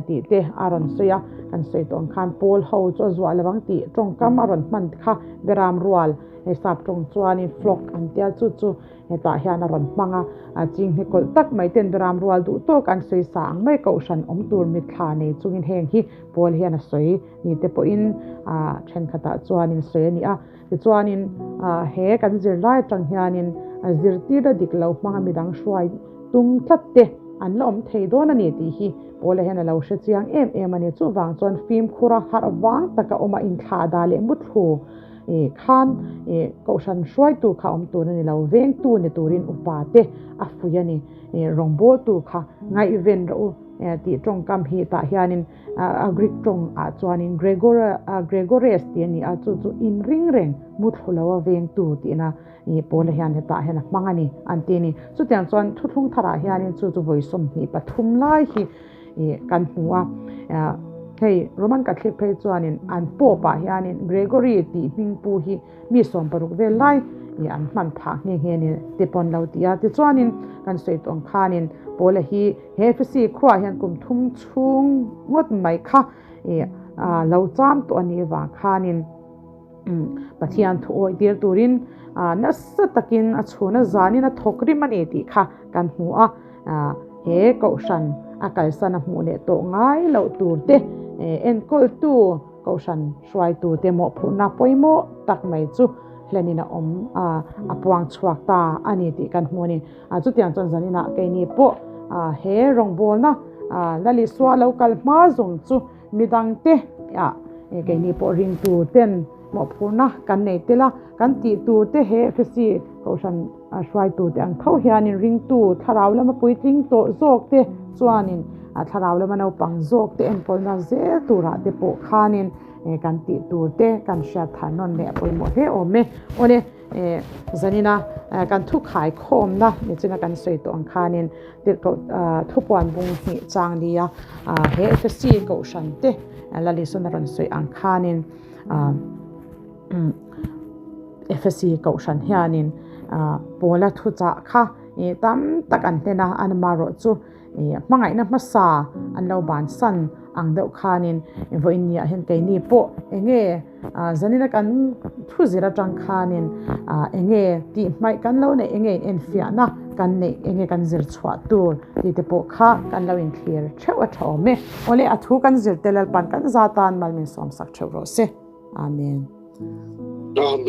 tih te a rawn sawi a. Kan sawi tawh ang khan Paul ho chu a zuah lo ang tih tawngkam a rawn hman kha Beram rual He sap tawng chuanin flock an tia chu chu hetah hian a rawn hmang a, a chinghne kawlh tak mai ten beram rual duh tawk an sawi sa ang mai kohhran awm tur mitthla nei chungin heng hi pawl hian a sawi ni te pawhin ah thenkhatah chuanin sawi a ni a. Tichuanin ah he kan zirlai atang hianin zirtirna dik lo hmanga midang hruai tum tlat te an la awm thei dawn a ni tih hi Paula hian a lo hre chiang em em a ni. Chuvang chuan fimkhura harh vang taka awma inthlahdah leh muthlu Ih khan ih kohhran hruaitu kha awm tur a ni lo, vengtu ni turin upa te a fuih a ni. Ih rawngbawltu kha ngaihven rawh u tih tawngkam hi tah hianin a Greek tawng ah chuanin Gregores tih a ni a, chu chu inring reng muthlu lo a vengtu tihna ih Paula hian hetah hian a hmang a ni an ti a ni. Chutiang chuan thuthlung tharah hianin chu chu vawi 23 lai hi ih kan hmu a, hei Roman Catholic phei chuanin an Pope ah hianin Gregory tih hming pu hi mi 60 vel lai ih an hman phah nghe nghe ni te pawn lo ti a, tichuanin kan sawi tawh ang khanin Paula hi he Efesi khuaah hian kum thum chhung ngawt mai kha ih lo cham tawh a nih vang khanin. Pathian thu awih tir turin nasa takin a chhun a zanin a thawk rim a ni tih kha kan hmu a. He kohhran a kalsan a hmuh leh tawh ngai loh tur te enkawltu kohhran hruaitu te mawhphurhna pawimawh tak mai chu hlenin a awm a puang chhuak ta a ni tih kan hmu a ni. Chutiang chuan zaninah keini pawh he rawngbawlna Lalisua lo kal hma zawng chu Midangte ah keini pawh ringtu ten mawhphurhna kan nei tel a, kan tih tur te he Efesi kohhran hruaitu te ang tho hianin ringtu thlarau lama puitling tawh zawk te chuanin thlarau lama naupang zawk te enkawlna zel turah te pawh khanin kan tih tur te kan hriat thar nawn leh a pawimawh hle awm e. Awle zanina kan thu khaikhawmna nichina kan sawi tawh ang khanin Tirhkoh thupuan bung hnih chang nia he Efesi kohhran te Lalisona rawn sawi ang khanin Efesi kohhran hianin Paula thuchah kha tam tak an hlen a, amaherawh chu hmangaihna hmasa an lo bansan ang deuh khanin vawiin niah hian keini pawh enge Zanina kan thu zir atang khanin enge tih hmaih kan lo neih, enge in enfiahna kan neih, enge kan zir chhuah tur tih te pawh kha kan lo inthlir theuh a tha awm e. Awle a thu kan zir te Lalpan kan za tan mal min sawmsak theuh rawh se. Amen. Amen.